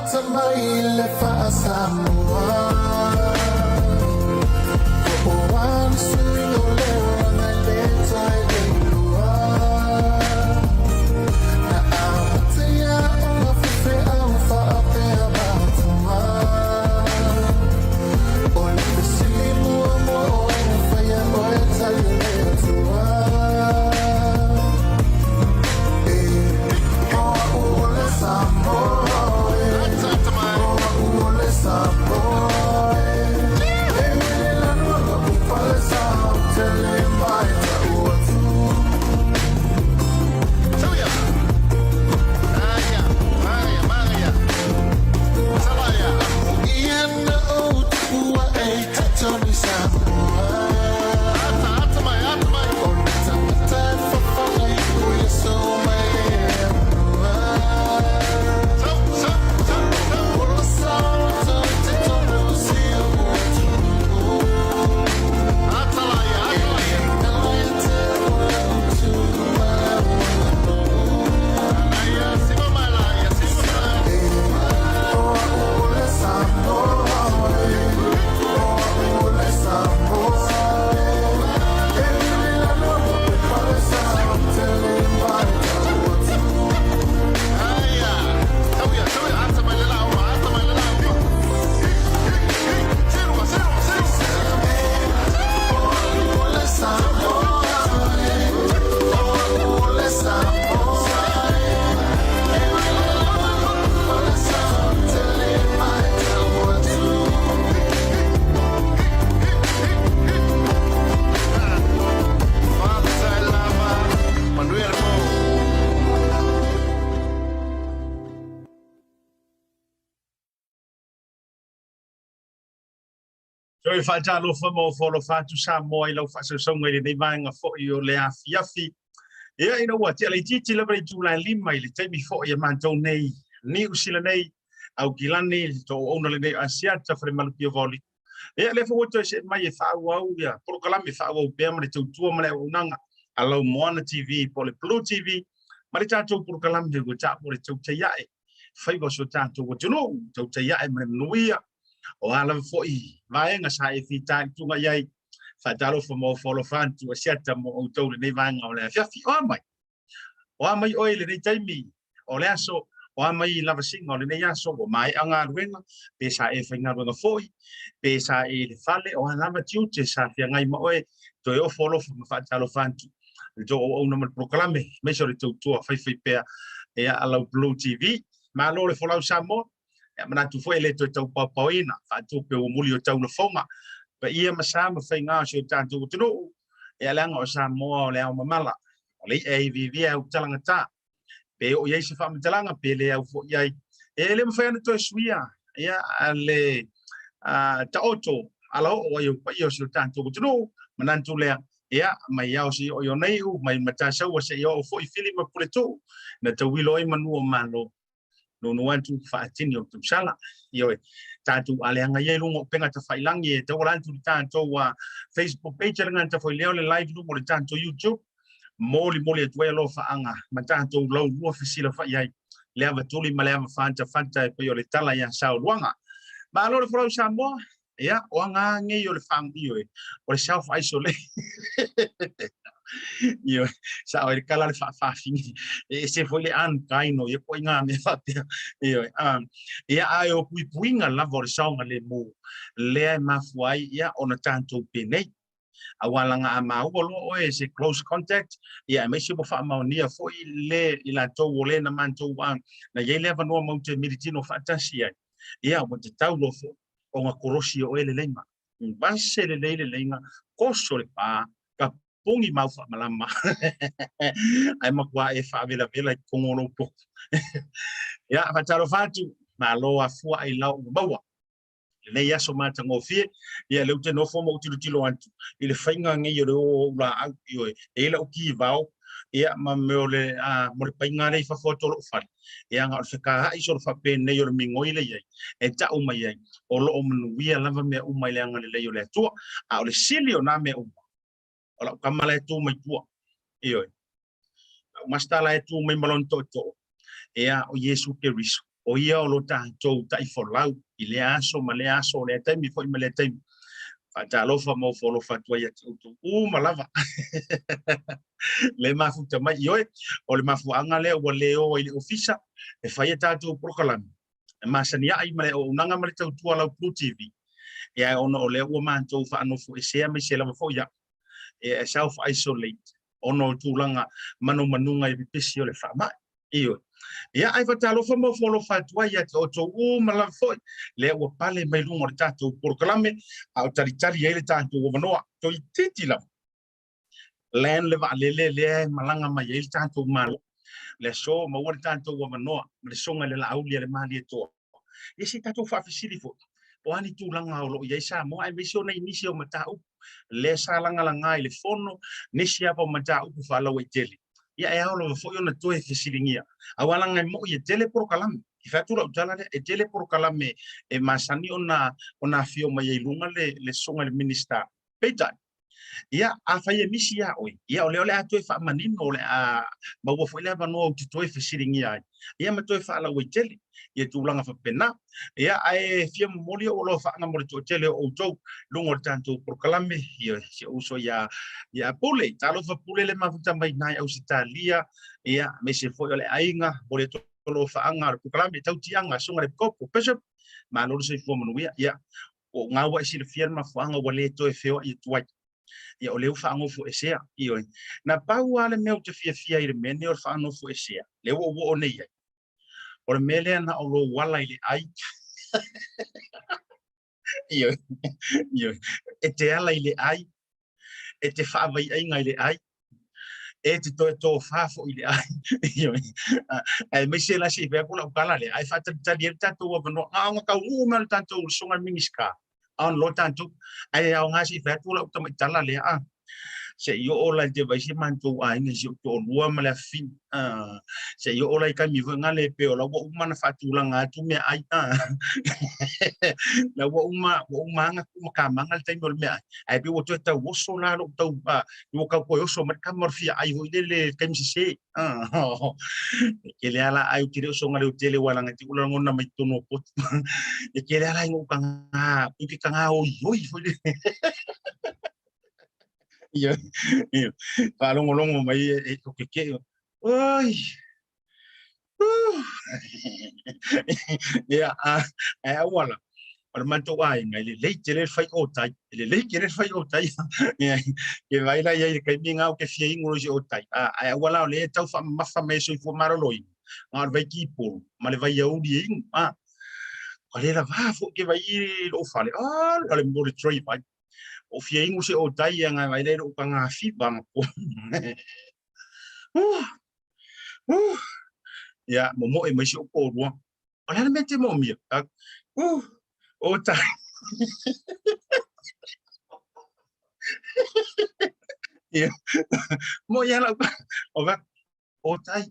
Atamai le faa-Samoa. Po o a ni suiga o le olaga e le toe iloa. Na amataia ona faifeau faapea matua. O le fesili muamua o ai na faia oe tali e le Atua. E o au o le Samoa e. O au o le Samoa e. E wili lanu lou palesa ou te le mae ta'u atu. Ia na ou tupu ae i totonu Samoa. O le tangata e fafaga i o Iesu mai le honua. Ola sa o te tonu si o atunuu. E le galo ia te au lau tu ma lau aganuu. E o au o le Samoa e. O au o le Samoa e. E wili lanu lou palesa ou te le mae ta'u atu. O au o le Samoa e. O au o le Samoa e. E wili lanu lou palesa ou te le mae ta'u atu. Toe faatalofa ma ofoalofa atu Samoa i lau faasausauga i lenei vaega foi o le afiafi. Ia, ina ua tea laitiiti lava le itula e 5 i le taimi foi a matou nei Niu Sila nei, Aukilani, le toauauna lenei o Asiata, Falemalupi o Vaoli. Ia, lea foi ua toe see mai e faaauau ia polokalame faaauau pea ma le tautua ma le auaunaga a lau Moana TV po o le Blue TV ma le tatou polokalame ua taua le tautai ae faiva o si o tatou atunuu, tautai ae ma le manuia. O a lava foi vaega sa e fitaituga i ai, faatalofa ma ofoalofa atu Asiata mo outou lenei vaega o le afiafi. O a mai? O a mai oe i lenei taimi o le aso? O a mai i lavasiga o lenei aso? Ua maea galuega, pe sa e faigaluega foi, pe sa e i le fale, o a lava tiute sa feagai ma oe, toe ofo alofa ma faatalofa atu i le tou auauna ma le polokalame, aemaise o le tautua faifaipea a lau Blue TV. Malo le folau Samoa! Ia manatu foi e le toe taupaopaoina, faatupe ua muli o taulafoga, paia ma sa ma faiga o si o tatou atunuu, ia leaga o Samoa o le ao mamala, o le i'a e iviivia e au talagata, pe oo i ai se faamatalaga pe le au foi i ai. E le mafai ona toe suia ia le taoto alaoo ai o paia o si o tatou atunuu, manatu lea, ia mai ao seia oo i ona iu, mai Matasaua seia oo foi Fili ma Puletuu, na tauilo ai manu o Malo. Nuunuu atu faatini o tausaga. Ioe, tatou aleaga ia i luga o upega tafailangi e tauala atu i le tatou Facebook page le gata foi lea o le live luga o le tatou YouTube. Molimoli atu ai alofaaga ma tatou laulua fesilafai ai le ava tuli ma le ava fatafata e pei o le tala ia Saoluaga. Malo le folau Samoa, ia, o aga nei o le whang, ioe, o le self isolate. Ioe, sa o le kala le whaawhawhingi, e se foi le an kaino, ia ko inga me whapea. Ioe, ia ai o puipuiga lava o le saoga le mō, lea e mafua ai, ia, ona tātou penei. Aua laga a maua loa oe e se close contact, ia aemaise ua faamaonia foi le i latou o le na matou na i ai le avanoa matou te militino faatasi ai, ia ua tatau loa foi ona kolosi e oe le leiga. Vase lelei le leiga, koso le pa, tapuni mau faamalama, ae matua e faavelavela i totonu o lou potu. Ia, faatalofa atu, malo afua ailao ua maua. Lenei aso matagofie, ia lea ou te nofo ma ou tilotilo atu i le faiga nei o le o o ou laau, ioe, e i ai lau kivao, ia, ma mea o le, mo le paiga lea i fafo atu o lou fale, ia na o le fekaai solo faapenei o le migoi lea i ai, e tau mai ai, o lo o manuia lava mea uma i le agalelei o le Atua. A o le sili o nā mea uma, o lau tama la e tu mai tua, ioe, lau masta la e tu mai ma lona tootoo, ia, o Iesu Keriso. O ia o lo tatou taifolau i lea aso ma lea aso, lea taimi foi ma lea taimi. Faatalofa ma ofo alofa atu ai ia te outou uma lava. Le mafuta mai ioe, o le mafuaaga lea ua le o ai i le ofisa e fai a tatou polokalame e masani ai ma le auaunaga ma le tautua a lau Blue TV. Ia ona o lea ua matou faanofoesea mai se lava foi au e self isolate ona o tulaga manumanuga i pipisi o le faamai. Ioe. Ia, ae faatalofa ma ofo alofa atu ai ia te outou uma lava foi, lea ua pale mai luga o le tatou polokalame, a o talitali ai le tatou avanoa. Toeitiiti lava land le vaalele lea e malaga mai ai le tatou Malo. Le aso maua le tatou avanoa ma le soga i le Laauli a le Malietoa. Ia se i tatou faafesili foi, po o a ni tulaga o lo o i ai Samoa aemaise o nai nisi o mataupu lea sa lagalaga i le fono, nisi lava o mataupu faalauaitele. Ia e ao lava foi ona toe fesiligia, aua leaga e moi e tele polokalame. E fai atu lau tala lea, e tele polokalame e masani ona afio mai ai i luga le soga i le Minisita. Peitai, Ia, afai e misi iā oe, ia o lea o le a toe faamanino, o le a maua foi le avanoa ou te toe fesiligia ai, ia ma toe faalauaitele ia tulaga faapena. Ia, ae fia momoli ou alofaaga mo le toatele o outou i luga o le tatou polokalame, ia si ou uso ia ia Pule, talofa Pule le mafuta mai i Ausetalia, ia, aemaise foi o le aiga mo le alofaaga o le polokalame Tautiaga, Susuga i le Epikopo, Bishop, malo le soifua manuia. Ia, o ngā ua e silafia le mafuaaga ua le toe feoai atu ai. Ia, o lea ua faanofoesea, ioe. Na pau lava le mea ou te fiafia ai i le mea lenei o le faanofoesea, lea ua ou oo nei i ai, o le mea lea na o lou ala i le ai. Ioe, ioe. E te ala i le ai, e te faavaiaiga i le ai, e te toe tofā foi i le ai. Ioe. Aemaise la se i fai atu lau tala lea, ae faatalitali ai le tatou avanoa. Na ona taunuu mai o le tatou Susuga i le Minisita, a ona loa tatou. Ae aoga se i fai atu lau tamaitala lea, a. Se i oo la i te vaai si matou aiga i si ou toalua ma le afafine. Se i oo la i taimi foi na le pei o la ua uma ona faatulaga atu meaai. La ua uma, ua uma lava ona tuumatamaga le taimi o le meaai. Ae pei ua toe tau oso la lou tau, ua tau toe oso mai le tama o le fia ai foi lele i le taimi sese. E tele lava la ai ou te le o soga leotele aua leaga e te lagona mai totonu o potu. E tele lava la i ou taga, ou te taga oioi foi lele. Ia, ia, faalogologo mai e o ke kee, oi, ia, ae aua la, o le matou aiga, e lelei tele le fai otai, e lelei tele le fai otai. Ia, ke vaai la i ai i le taimi lena ou te fia inu loa i se otai, ae aua la o lea e tau faamamafa mai e Soifua Maloloina, na o le vai kipolu ma le vai auli e inu. Ua le lava foi ke vai i lou fale, ala le mo le tray vai. O fia inu se otai ia ngai vai le lou taga fiva na po. Ia, momoe mai si ou toalua. O le a le mea e te moomia? Otai. Ia, moe ia lau, o va, otai,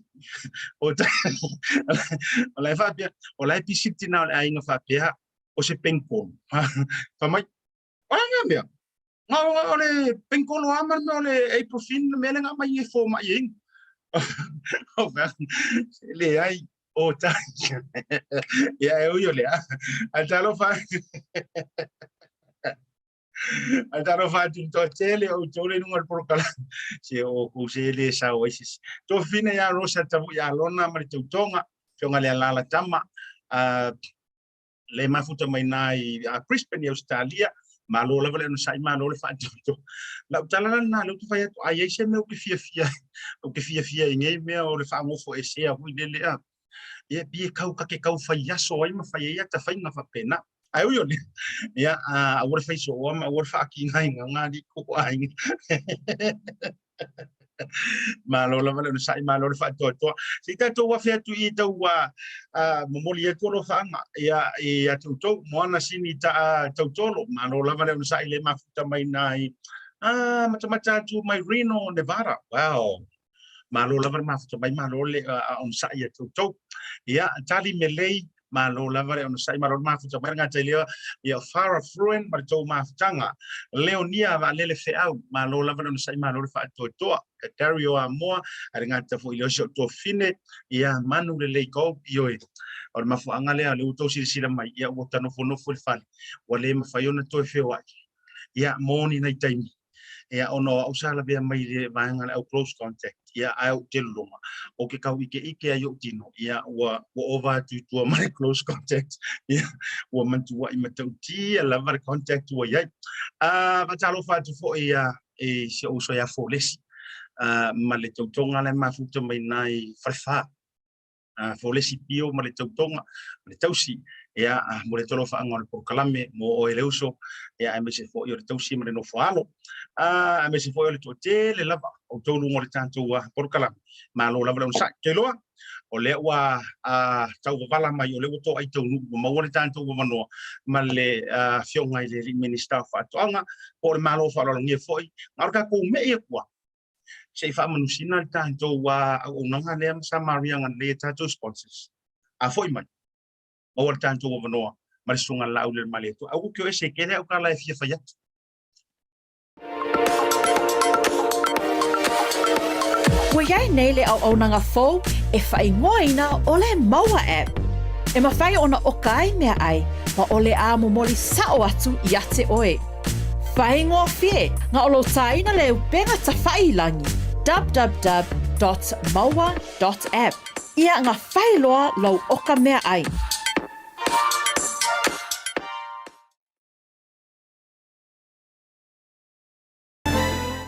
otai. O la e faapea, o la e pisi le tina o le aiga faapea, o se penkolo. Fai mai, o le a lea mea? O le penkolo lava ma le mea o le Aprophen, le mea lea na aumai e fomai e inu. O fai atu, leai, otai. Ia, e ui o lea, ae talofa atu. Ae talofa atu i le toatele o outou le i luga o le polokalame. Se o outou se le sao ai se isi. Tofina ia Rosa Tavui Alona ma le tautoga, Afioga i le Alala Tama, le mafuta mai na i Brisbane i Ausetalia, malo lava le onosai, malo le faatoatoa. Lau tala la lena, lea ou te fai atu, a i ai se mea ou te fiafia, ou te fiafia i nei mea o le faanofoesea foi lele a, ia pei e kau, ta te tau fai aso ai ma fai ai ata faiga faapena. Ae ui o lea, ia, aua le fai sooa ma aua le faatigaina ngā alii ko aiga. Malo lava le onosai, malo le faatoatoa. Se i tatou afe atu i tau momoli atu alofaaga ia ia te outou, Moana Sini Taa Tautolo, malo lava le onosai le mafuta mai na i matamata atu mai Reno, Nevada. Wow. Malo lava le mafuta mai, malo le onosai ia te outou. Ia, Tali Melei, Malo lava le onosai, malo le mafuta mai le gata i lea, ia Farah Fruin ma le tou mafutaga. Leonia Vaalele Feau, malo lava le onosai, malo le faatoatoa. Dario Amoa, a le gata foi i lea o si ou tuafafine, ia Manu Lelei Gold, ioe. O le mafuaaga lea, o lea ua outou silasila mai, ia ua ta nofonofo i le fale, ua le mafai ona toe feoai, ia mo ni nai taimi. Ia ona o au sa lavea mai i le vaega o le au close contact, ia ae ou te loloma, ou te tau ikeike ai i ou tino, ia ua ua ova atu i tua ma le close contact, ia ua matuai matautia lava le contact ua i ai. Faatalofa atu foi ia i si ou uso ia Folesi, ma le tautoga lea e mafuta mai i Falefa. Folesi Pio ma le tautoga ma le tausi, ia, mo le tolofaaga o le polokalame mo oe le uso, ia, aemaise foi o le tausi ma le nofo alo, aemaise foi o le toatele lava o outou luga o le tatou polokalame. Malo lava le onosai. Ou te iloa, o lea ua tau vavala mai, o lea ua toai taunuu, ua maua le tatou avanoa ma le Afioga i le Alii Minisita o Faatoaga, po o le Malo Faaaloalogia foi, na o le tatou me'i atu lava, se i faamanusina le tatou auaunaga lea ma samariaga lelei e tatou sponsors. A foi mai, maua le tatou avanoa ma le Susuga Laaulialemalietoa. Aua ke o ese kele au tala e fia fai atu. Ua i ai nei le auaunaga fou e faaigoaina o le Maua App. E mafai ona oka ai meaai ma o le a momoli sa'o atu ia te oe. Faigofie na o lou tāina le upega tawhaʻi i lagi, www.maua.app, ia nga whai loa lou oka meaai.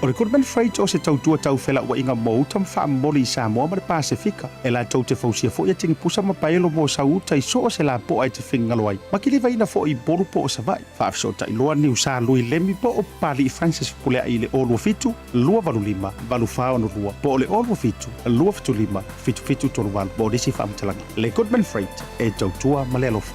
O le Goodman Freight o se tautua tau felauaiga mo uta ma faamomoli i Samoa ma le Pasefika. E latou te fausia foi a tinipusa ma paelo mo sau uta i so o se lapoa e te finagalo ai, ma kilivaina foi i Upolu po o Savaii. Faafesootai loa Niusa Lui Lemi po o Papali'i Francis Fepuleai i le 027 285 8462 po o le 027 275 7738 mo nisi faamatalaga. Le Goodman Freight, e tautua ma le alofa.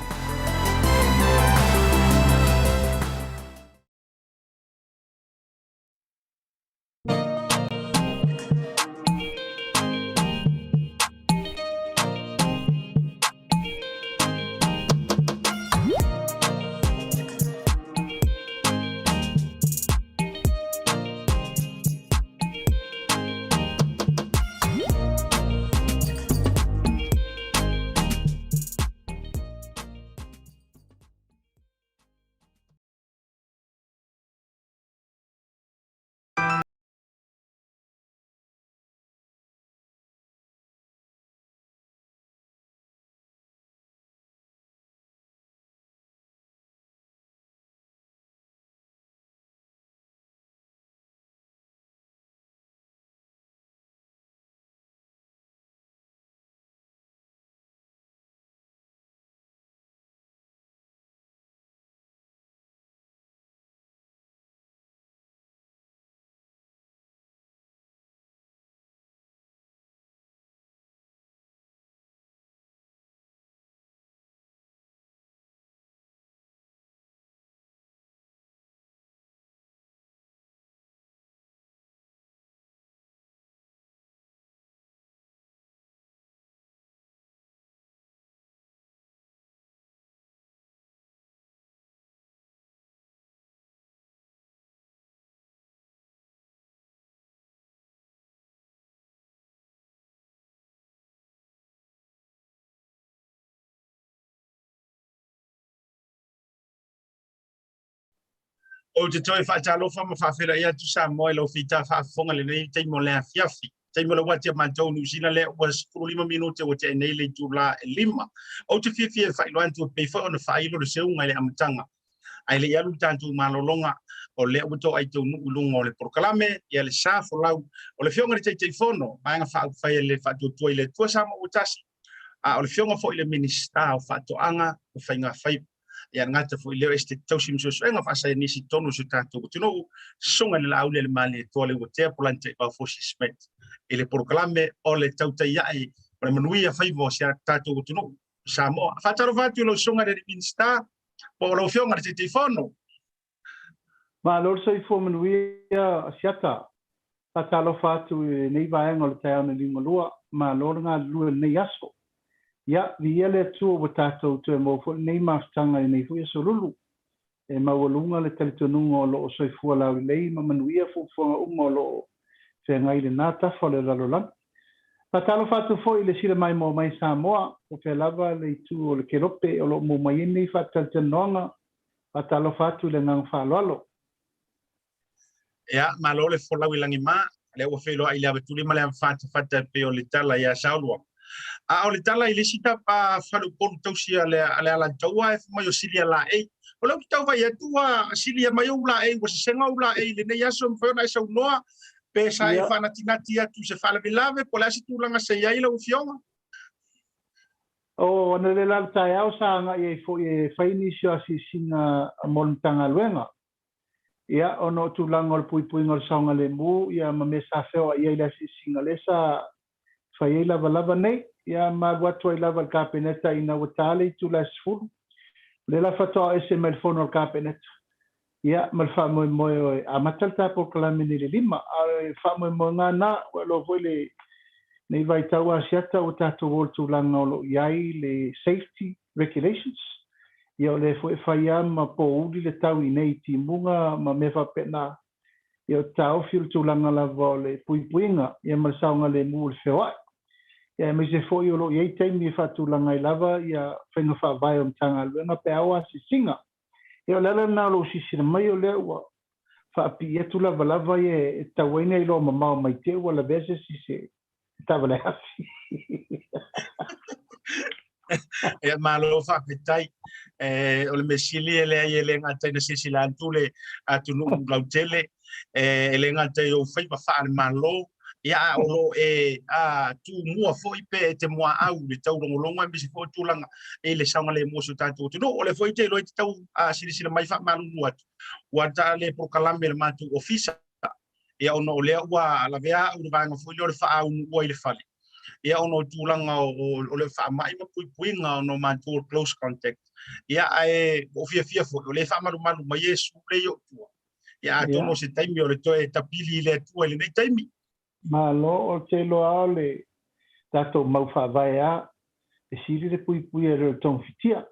Ou te toe faatalofa ma faafeiloai atu Samoa i lau fita faafofoga lenei taimi o le afiafi. Taimi o le uati a matou Niu Sila lea ua 15 minute ua tea nei le itula e 5. Ou te fiafia e faailoa atu e pei foi ona faailo le seuga i le amataga. Ae le i alu le tatou malologa, o lea ua toai taunuu i luga o le polokalame, ia le sa folau o le Afioga i le Taitaifono, Vaega Faaupufai a le Faatuatua i le Atua Samoa ua tasi, a o le Afioga foi i le Minisita o Faatoaga ma Faiga Faiva. Ia le gata foi lea o Esetete Tausi ma Suesuega Faasaienisi i totonu o si o tatou atunuu, Susuga i le Laaulialemalietoa Leuatea Polataivao Fosi Smith i le polokalame o le tautai ae o le manuia faiva o si a tatou atunuu Samoa. Faatalofa atu i lau Susuga i le Minisita po o lau Afioga i le Taitaifono. Malo le soifua manuia Asiata. Faatalofa atu i lenei vaega o le taeao na liugalua. Malo le galulue i lenei aso. Ia, viia le Atua ua tatou toe maua foi lenei mafutaga i lenei foi aso lulu. E maualuga le talitonuga o lo o soifua laulelei ma manuia fuafuaga uma o lo o feagai i lena tafa o le lalolagi. Faatalofa atu foi i le sila maimoa mai Samoa, po o fea lava le itu o le kelope o lo o maua mai ai lenei faatalatalanoaga. Faatalofa atu i le agaga faaaloalo. Ia, malo le folau i lagima, lea ua feiloai i le avatuli ma le avafatafata e pei o le tala ia Saolua. A o le tala i le isi tapa faleupolu tausi a le, a le Alataua e fai mai o Silia Laei. O lea ou te tau vaai atu ua silia mai ou laei, ua sesega ou laei i lenei aso, e mafai ona e saunoa pe sa e faanatinati atu i se faalavelave, po o le a se tulaga sa i ai lau Afioga? O analeila i le taeao sa agai ai foi e fai nisi o asiasiga mo le Matagaluega. Ia, ona o tulaga o le puipuiga o le saogalemu, ia, ma mea sa feoai ai i le asiasiga lea sa fai ai lavalava nei. Ia, ma alu atu ai lava i le Kapeneta ina ua ta le itula e 10. O lea la faatoa oo ese mai le fono a le Kapeneta, ia, ma le faamoemoe o e amata le ta polokalame nei i le 5. A o le faamoemoega lava na, ua iloa foi lenei vaitau Asiata ua tatou o i le tulaga o lo o i ai le safety regulations, ia o lea foi e fai lava ma pouli le tau i inei i timuga ma mea faapena, ia o te taofi o le tulaga lava o le puipuiga ia ma le saogalemu o le feoai. Ia aemaise foi o lo o i ai taimi e faatulaga ai lava ia faiga faavae o Matagaluega pe a oo asiasiga. Ia o le ala lena o lou silasila mai o lea ua faapii atu lavalava ia e tatau ai ona iloa mamao mai te i ua lavea se isi i se taavale afi. Ia malo faafetai. Eh, o le mea sili e leai e le gata ina silasila atu le atunuu lautele, eh, e le gata i ou faiva faale-Malo, ia a o lo o e a, tumua foi pe e te muaau i le taulogologo aemaise foi o tulaga i le saogalemu o si o tatou atunuu. O lea foi ou te iloa e te tau a, silasila mai faamalulu atu, ua ta le polokalame a le matou ofisa, ia ona o lea ua lavea au i le vaega foi lea o le faaunuua i le fale, ia ona o tulaga o le faamai ma puipuiga ona o matou o close contact, ia ae ua ou fiafia foi o lea e faamalumalu mai Iesu lea i ou tua, ia atonu o se taimi o le toe tapili i le Atua i lenei taimi. Malo, ou te iloa o le tatou mau faavae a e sili le puipuia i lo le togafitia.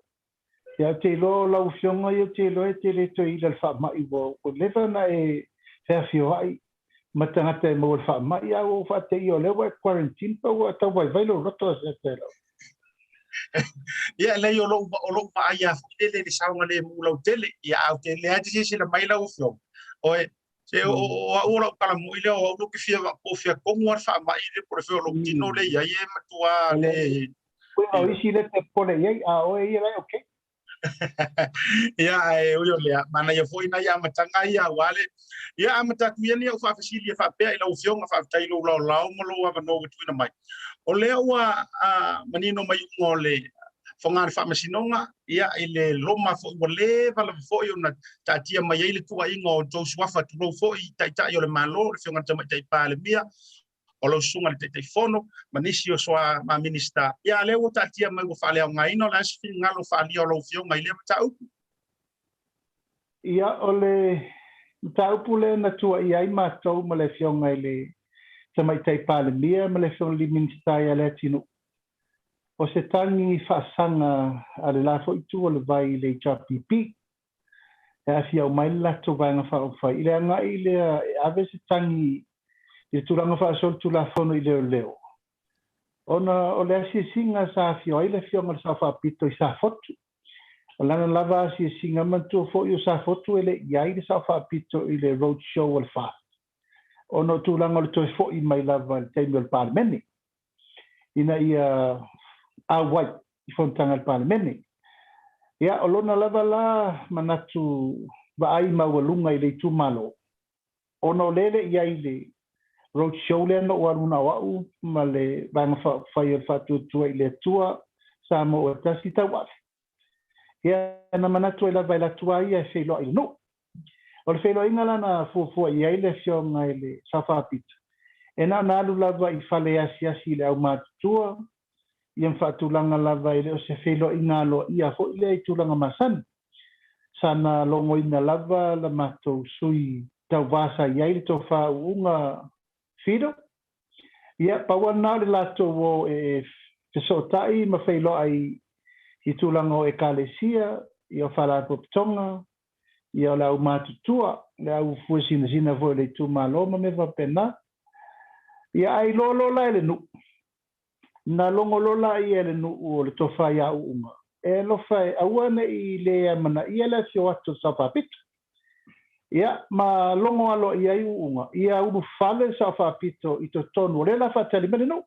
Ia ou te iloa o lau Afioga ia ou te iloa e te le toe ila i le faamai ua ua leva ona e feafioai ma tagata e maua i le faamai a ua ou faateia o lea ua e quarantine pe ua tau vaivai lou loto Asiata e lau. Ia leai o lou o lou vaai lava foi lele i le saogalemu lautele ia ae ou te lea te silasila mai lau Afioga oe se o o au o lau tala moi lea o au ou te fia po o fea tonu lava le faamai le po o le fea o lou tino lea i ai e matua le Uiga o isi lea te popole i ai, a o oe ia la e okay. Ia, ae ui o lea, manaia foi nai amataga ia aua le... Ia, amata atu ia ni au faafesili e faapea i lau Afioga, faafetai i lou laolao ma lou avanoa ua tuuina mai. O lea ua manino mai iuga o le foga o le Faamasinoga, ia, i le loma foi ua leva lava foi ona taatia mai ai le tuuaiga o outou suafa, tulou foi, Taitai o le Malo, le Afioga i le Tamaitai Palemia, o lau susuga i le Taitaifono ma nisi o soa ma Minisita, ia a lea ua taatia mai ua faaleaogaina, o le a se finagalo faaalia o lau Afioga i lea mataupu? Ia, o le mataupu lea na tuuaia ai matou ma le Afioga i le Tamaitai Palemia ma le Afioga i le Minisita ia Leatinuu, o se tagi faasaga a le la foi itu o le vai i le HRPP, e aafia uma ai le latou Vaega Faaupufai i le agai lea e ave se tagi i le tulaga faasolitulafono i leoleo, ona o le asiasiga sa afio ai le Afioga i le Sao Faapito i Safotu. O lana lava asiasiga, manatua foi o Safotu e le i ai le Sao Faapito i le road show a le FAST, ona o tulaga o le toe foi mai lava i le taimi o le Palemene. ina ia auai i fonotaga a le Palemene. Ia, o lona lava la manatu vaai maualuga i le itumalo, ona o lea e le i ai le road show lea na ou alu na o au ma le Vaega Faaupufai o le Faatuatua i le Atua Samoa Ua Tasi Tauave. Ia, na manatu ai lava e alu atu lava ia e feiloai i le nuu. O le feiloaiga la na fuafua i ai le Afioga i le Sao Faapito, e na ona alu lava i fale e asiasi i le aumatutua, ia ma faatulaga lava e le o se feiloaiga aloaia foi lea i tulaga masani. Sa na logoina lava la matou sui tauva sa i ai le tofa uuga Fido, ia, pau lava lena o le latou o e fesootai ma feiloai i tulaga o Ekalesia, ia o Faalapotopotoga, ia o le aumatutua, le au fuesinasina foi o le itumalo ma mea faapena. Ia ae iloa loa la e le nuu, na logo loa laia e le nuu o le tofa ia Uuga, e alofa e aua ne i le amanaia le afio atu o le Sao Faapito. Ia, ma logo aloaia ai Uuga, ia ulufale le Sao Faapito i totonu o lea o le a faatali mai le nuu.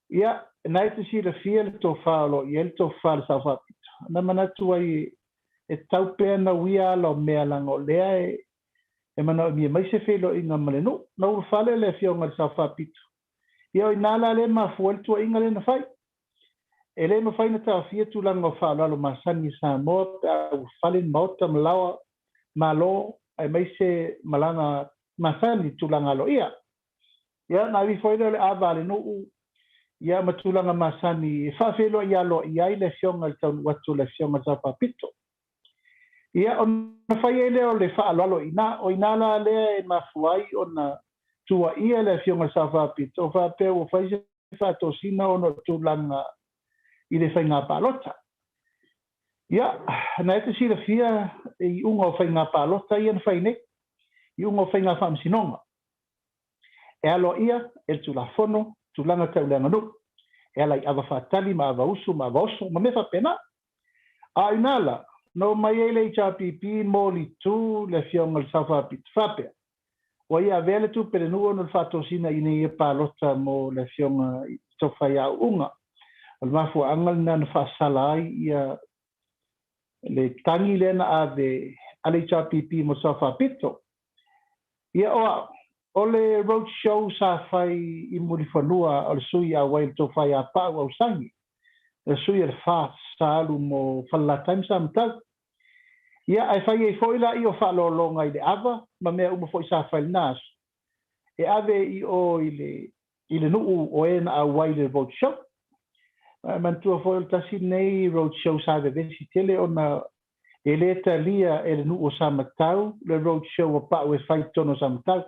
Ia, na e te silafia le tofa o lo o i ai le tofa a le Sao Faapito. Na manatu ai e tatau pea ona uia ala o mea leaga o lea e manaomia mai se feiloaiga ma le nuu. Na ulufale le afioga i le Sao Faapito. Ia o i ina la lea e mafua ai le tuuaiga lea na fai. E le mafai ona taofia tulaga o faaaloalo masani i Samoa pe a ulufale ni maota ma laoa Malo aemaise malaga masani i tulaga aloaia. Ia, ona ave ifo ai lea o le ava a le nuu, ia ma tulaga masani e faafeiloai aloaia ai le afioga i le taunuu atu o le afioga i le Sao Faapito. Ia, ona fai ai lea o le faaaloalo i ina. O ina la lea e mafua ai ona tuuaia le afioga i le Sao Faapito, o faapea ua fai se faatosina ona o tulaga i le faiga palota. Ia, na e te silafia iuga o faiga palota ia na fai nei, iuga o faiga faamasinoga. E aloaia e le Tulafono tulaga tau le aganuu, e ala i ava faatali ma ava usu ma ava oso ma mea faapena. A o ina la, na omai ai le HRPP molitu le Afioga i le Sao Faapito, faapea, ua ia avea le tupe le nuu ona o le faatosina ina ia palota mo le Afioga i Tofaiauuga. O le mafuaaga lena na faasala ai ia le tagi lea na ave a le HRPP mo le Sao Faapito. Ia o au, o le road show sa fai i Mulifanua o le sui auai le Tofa ia Pau Ausagi, le sui o le FAST sa alu mo Falelatai ma Samatau. Ia ae fai ai foi laia o faaaloaloga i le ava ma mea uma foi sa fai i lena aso, e ave i o i le i le nuu o e na auai i le road show. Ae manatua foi o le tasi lenei road show sa vevesi tele ona e le talia e le nuu o Samatau le road show a Pau e fai i totonu o Samatau.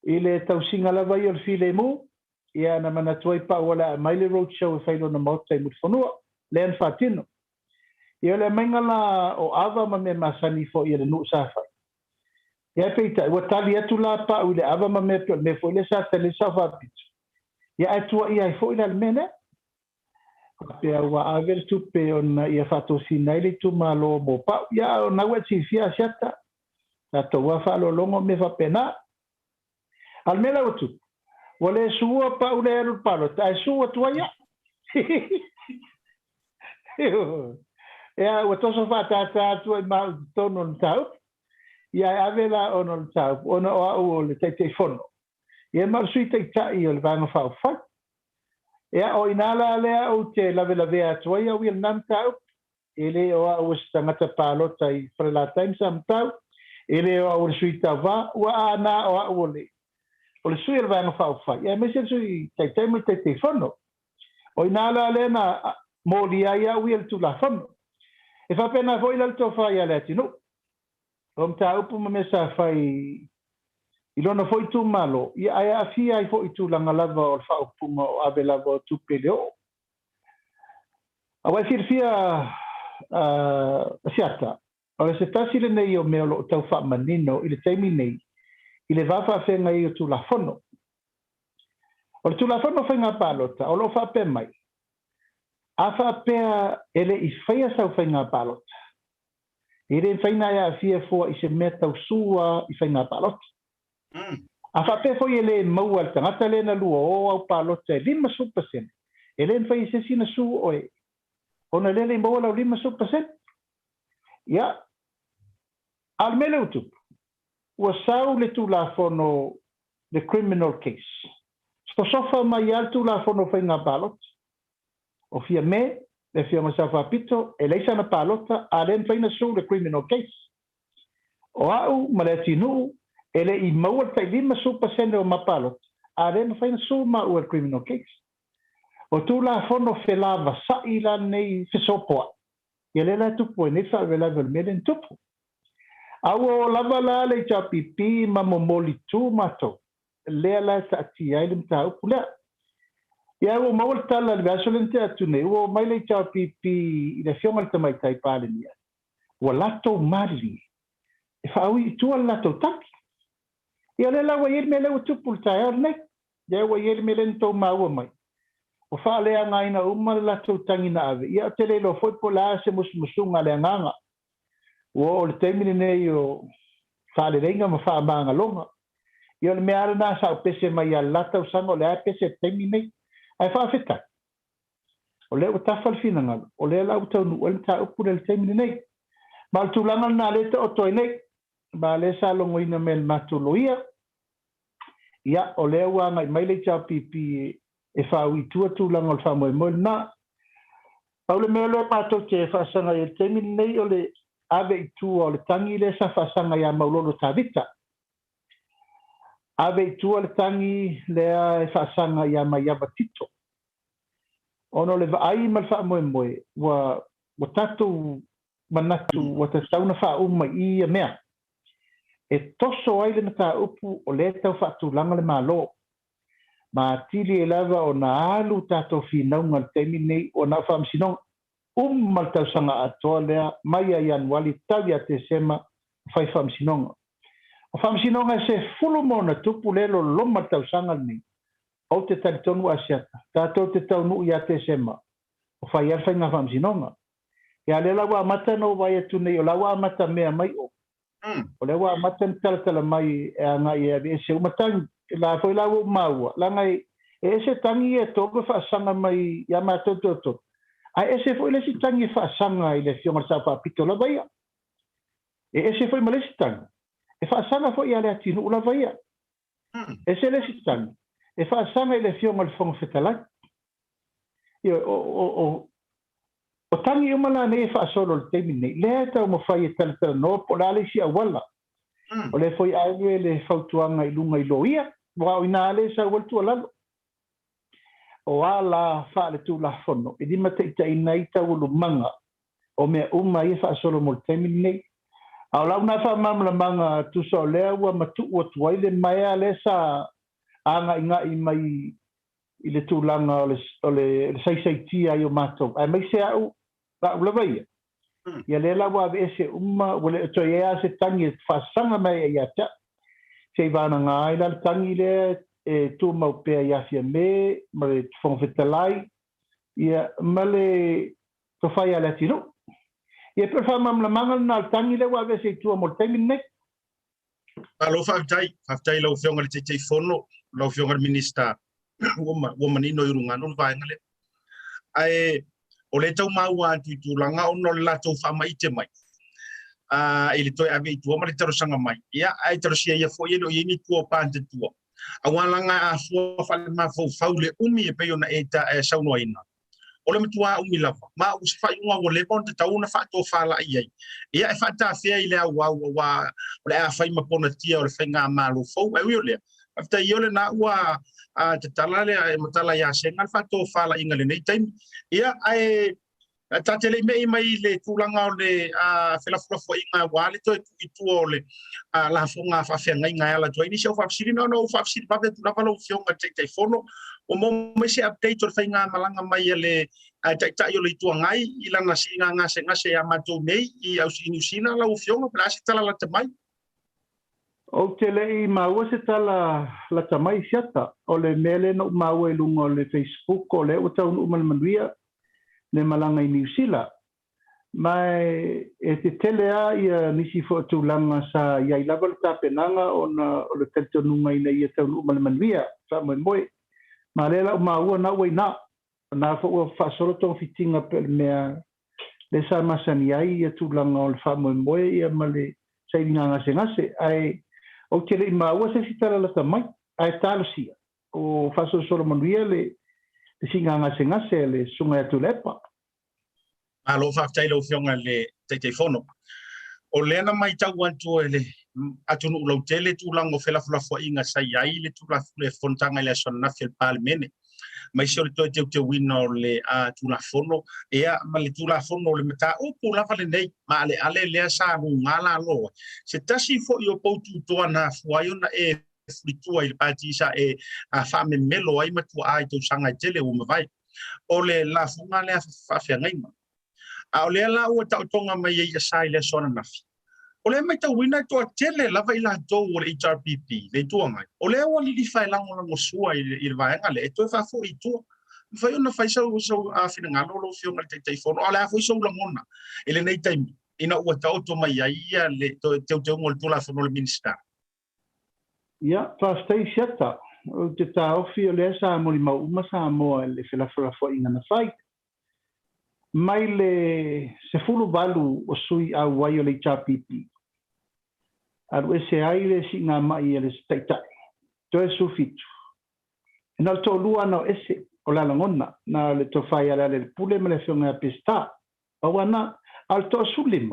I le tausiga lava ia o le filemu, ia na manatu ai Pau o le a aumai le road show e fai i lona maota i Mulifanua, lea na faatino. Ia o le aumaiga la o ava ma mea masani foi a le nuu sa fai. Ia peitai, ua tali atu la Pau i le ava ma mea pei o le mea foi lea sa tali ai le Sao Faapito. Ia ae tuuaia ai foi la le mea lea. Faapea ua ave le tupe ona ia faatosina ai le itumalo mo Pau. Ia a o na ua e silafia Asiata, tatou lava faaaloaloga o mea faapena. A o le mea la ua tupu, ua le sua Pau lea e alu i le palota, ae su atu ai au. Ia, ua toso faatātā atu ai ma au i totonu o le mataupu. Ia, ae ave la ona o le mataupu, ona o au o le Taitaifono. Ia, ma o le Sui Taitai o le Vaega Faaupufai. Ia, o i ina la lea ou te lavelavea atu ai au i lena mataupu. E le o au o se tagata palota i Falelatai ma Samatau, e le o au o le sui tauva, ua a na o au o le, o le sui o le Vaega Faaupufai, ia aemaise le Sui Taitai ma le Taitaifono. O i ina la lea na molia ai au ia le Tulafono. E faapena foi la le tofa ia Leatinuu. O mataupu ma mea sa fai i lona foi itumalo, ia ae aafia ai foi i tulaga lava o le faaupuga o ave lava o tupe i le oo. A ua e silafia Asiata, o le se tasi lenei o mea o lo o tau faamanino i le taimi nei i le va faafeagai ai o Tulafono. O le Tulafono o Faiga Palota o lo o faapea mai, a faapea e le i faia sau faiga palota, E le mafai ona e aafia fua i se mea tau sua i faiga palota. A faapea foi e le maua e le tagata lea na 20 au palota e 50%, e le mafai e se isi ona su oe ona lea le i maua lau 50%. Ia, a o le mea lea ua tupu, ua sau le Tulafono le Criminal Case. Sosofa mai lava le Tulafono o Faiga Palota. O Fiame, le Afioga i le Sao Faapito, e leai sana palota, a le mafai ona sue le criminal case. O au ma Leatinuu, e le i maua le tai 50% o ma palota, a le mafai ona sue maua i le criminal case. O Tulafono felavasa'i la lenei fesopoa'i, ia lea la e tupu ai nei le faalavelave o le mea lea na tupu. A ua oo lava la le HRPP ma momoli tu matou, lea la e taatia ai le mataupu lea. Ia, ua maua le tala i le vaiaso lea na tea atu nei, ua oo mai le HRPP i le Afioga i le Tamaitai Palemia, ua latou malilie e faaui i tua le latou taki. Ia, o lea la ua i ai le mea lea ua tupu i le taeao lenei. Lea ua i ai le mea lea na tou maua mai, ua faaleagaina uma le latou tagi na ave. Ia, ou te le iloa foi po o le a se musumusuga a le agaga. Ua oo i le taimi lenei o faaleleiga ma faamagaloga. Ia o le mea lava lena sa ou pese mai ia le la tausaga o lea lava e pese i le taimi lenei. Ae faafetai, o lea ua tafa le finagalo, o lea la ua taunuu ai le mataupu lea i le taimi lenei. Ma o le tulaga lena lea e taoto ai nei, ma o lea sa logoina mai e le matou loia, ia o lea ua agai mai le HRPP e faaui i tua tulaga o le faamoemoe lena. Pau le mea lea matou te faasaga i ai i le taimi lenei o le ave i tua o le tagi lea sa faasaga ia Maulolo Tavita. Ave i tua le tagi lea e faasaga ia Maiava Tito. Ona o le vaai ma le faamoemoe ua ua tatou manatu ua tatau ona faauma i ia mea e toso ai le mataupu o lea e tau faatulaga le Malo. Ma atili ai lava ona alu tatou finauga i le taimi lenei ua na o faamasinoga. Uma le tausaga atoa lea mai ia Ianuali tau ia Tesema o fai faamasinoga. O faamasinoga e sefulu ma ona tupu lea e loloma i le tausaga lenei. Ou te talitonu Asiata, tatou te taunuu ia Tesema o fai ai le faiga faamasinoga. Ia lea la ua amata ona ou vaai atu nei o la ua amata mea mai o. O lea ua amata ona talatala mai e agai e aveese uma tagi. La foi la ua ou maua, leaga e ese tagi ia e tolu e faasaga mai ia matou toatolu, ae ese foi le isi tagi e faasaga i le Afioga i le Sao Faapito lava ia. E ese foi ma le isi tagi e faasaga foi ia Leatinuu lava ia. Ese le isi tagi e faasaga i le Afioga i le Fofoga Fetalai. Ioe, o, o, o, o tagi uma la nei e faasolo i le taimi lenei, lea e taumafai e talatalanoa po o le a le isi auala. O lea foi ave le fautuaga i luga i loia, aua o i ina lea e sau ai le tuualalo. O a la faaletulafono e limataitaiina ai taualumaga o mea uma ia e faasolo mo le taimi lenei. A o lau na faamalamalamaga tusa o lea ua matuu atu ai le maea lea sa agaigai mai i le tulaga o le, o le, saisaitia ai o matou, aemaise au, au lava ia. Ia lea la ua aveese uma, ua le o toe i ai lava se tagi e faasaga mai ai ia te au. Seiavagana ai la le tagi lea e tumau pea ia Fiame ma le Fofoga Fetalai, ia, ma le Tofa ia Leatinuu. Ia e pei o le faamalamalamaga lena o le tagi lea ua aveese i tua mo le taimi lenei. Malo faafetai, faafetai i lau Afioga i le Taitaifono, lau Afioga i le Minisita, ua, ua manino i ulugalu le vaega lea. Ae o lea e tau maua atu i tulaga ona o le latou faamaite mai i le toe ave i tua ma le talosaga mai. Ia, ae talosia ia foi e le o i ai ni tua o Pantatua. Aua laga a fua faale-mafaufau le umi e pei ona e, ta, e saunoaina. O le matuā umi lava, ma o se faaiuga ua leva ona tatau ona faatofalai ai. Ia, e faatafea i le auau aua o le a fai ma ponatia o le faigamalo fou. Ae ui o lea, faafetai ia o lena ua tatala le matala ia Sega le faatofalaiga i lenei taimi. Ia, ae ta te le i me'i mai i le tulaga o le felafolafoaiga aua le toe tuu i tua o le lafoga a faafeagaiga e ala atu ai nisi au faafesili. Na ona ou faafesili vave atu lava lau Afioga i le Taitaifono, ua maua mai se update o le faigamalaga mai a le Taitai o le Itu Agai i lana siiga gasegase ia matou nei i Niu Sila lau Afioga, po o le a se tala lata mai? Ou te le i maua se tala lata mai Siata. O le mea lea na ou maua i luga o le Facebook o lea ua taunuu ma le manuia le malaga i Niu Sila. Ma e tetele lava ia nisi foi o tulaga sa i ai lava le tapenaga ona o le talitonuga ina ia taunuu ma le manuia, faamoemoe. Ma lea la ua maua na ua i ina. O na foi ua faasolo togafitiga pei o le mea lea sa masani ai ia tulaga o le faamoemoe ia ma le sailiga gasegase. Ae ou te le i maua se isi tala lata mai, ae talosia o faasolosolo manuia le siiga gasegase a le Susuga ia Tuilaepa. Malo faafetai i lau Afioga i le Taitaifono. O lea na matau atu e le atunuu lautele tulaga o felafolafoaiga sa i ai le le fonotaga i le aso ananafi a le Palemene, aemaise o le toe teuteuina o le Tulafono, ia ma le Tulafono o le mataupu lava lenei maaleale lea sa luga lalo ai. Se tasi foi o poututoa na afua ai ona e fulitua i le pati sa e faamemelo ai ma tuaa i tausaga e tele ua mavae. O le lafoga lea faafeagaiga. A o lea la ua taotoga mai ai sa i le aso ananafi, o lea e matauina e toatele lava i latou o le HRPP, le Itu Agai, o lea ua lilifa e lagolagosua i le vaega lea e toe faafoi i tua. Mafai ona fai sau finagalo lau Afioga i le Taitaifono, a o le a foi sou lagona i lenei taimi ina ua taoto mai ai le teuteuga o le Tulafono a le Minisita? Ia, faafetai Siata. Ou te taofi o lea sa molimau uma Samoa i le felafolafoaiga na fai. Mai le 18 o sui auai o le HRPP, alu ese ai le siigamai a le Taitai, toe 17. E na o le toalua na o ese o la lagona, na o le Tofa ia Lealailepule ma le Afioga ia Peseta. Pau lava na, a o le toa 15,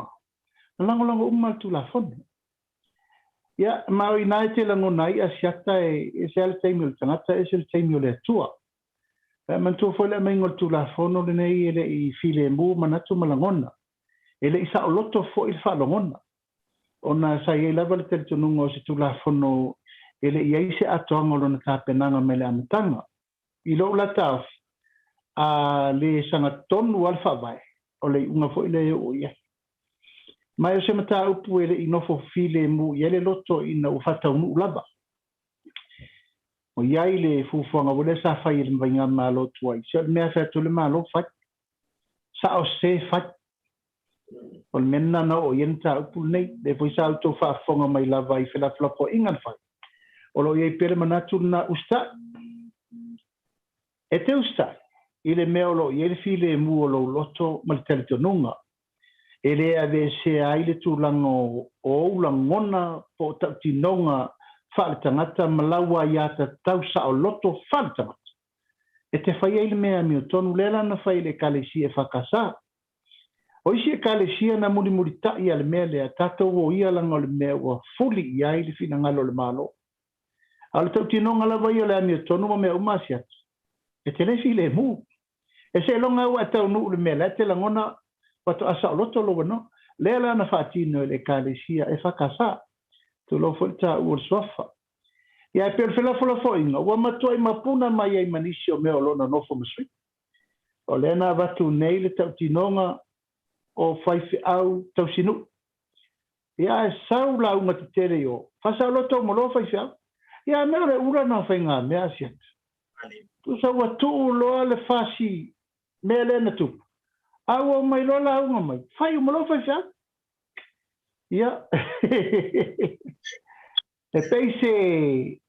na lagolago uma le Tulafono. Ia, ma o ina e te lagona ai Asiata e ese lava le taimi o le tagata, ese le taimi o le Atua. E manatua foi le aumaiga o le Tulafono lenei e le i filemu manatu ma lagona. E le i saoloto foi le faalogona, ona sa i ai lava le talitonuga o se Tulafono e le i i ai se atoaga o lona tapenaga mai le amataga. I lou la taofi, a le sagatonu lava le Faavae, o le iuga foi lea e oo i ai. Ma o se mataupu e le i nofo filemu i ai le loto ina ua faataunuu lava. Ua i ai le fuafuaga foi lea sa fai e le Faigamalo tuai, se o le mea e fai atu le Malo fai, sao se fai. O le mea lena na oo i ai le mataupu lenei. O lea foi sa outou faafofoga mai lava i felafolafoaiga na fai. O lo o i ai pea le manatu lena, usitai. E te usitai i le mea o lo o i ai le filemu o lou loto ma le talitonuga e le aveesea ai le tulaga o ou lagona po o tautinoga faaletagata ma lau aiatatau saoloto faaletagata e te fai ai le mea amiotonu lea la na fai e le Ekalesia EFKS. O isi Ekalesia na mulimulitaʻi a le mea lea, tatou o ia laga o le mea ua fuli i ai le finagalo o le Malo. A o le tautinoga lava ia o le amiotonu ma mea uma asiata, e te le filemu. E seiloga ua e taunuu i le mea la e te lagona faatoa saoloto lou manoa. Lea la na faatino e le Ekalesia EFKS. Tulou foi le taua o le suafa. Ia, e pei o le felafolafoaiga, ua matuai mapuna mai ai ma nisi o mea o lo o nonofo ma sui. O lea na avatu nei le tautinoga o faifeau tausinuu. Ia, ae sau lauga tetele i o, faasaoloto uma loa faifeau. Ia, a mea o le ula na o faigamea Asiata. Tusa ua tuu loa le fasi mea lea na tupu, a ua omai loa lauga mai, fai uma loa faifeau. Ia, e pei se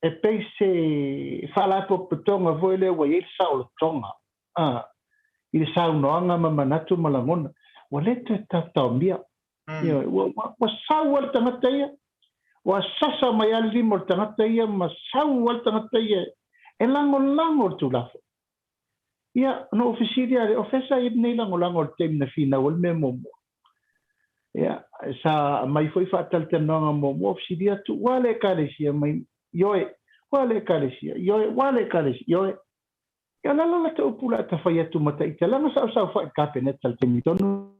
e pei se faalapotopotoga foi lea ua i ai le saolotoga a, i le saunoaga ma manatu ma lagona, ua le toe taotaomia. Ioe, ua, ua, ua sau lava le tagata ia, ua sasa mai lava le lima o le tagata ia ma sau lava le tagata ia e lagolago le Tulafono. Ia, na ou fesili lava lea, o fea sa i ai lenei lagolago i le taimi na finau ai le mea muamua? Ia, sa aumai foi faatalatalanoaga muamua, fesili atu, ua le Ekalesia mai, ioe, ua le Ekalesia, ioe, ua le Ekalesia, ioe. Ia, o le ala la ta upu la ta fai atu ma ta ita, leaga sa ou saofai i le Kapeneta i le taimi tonu.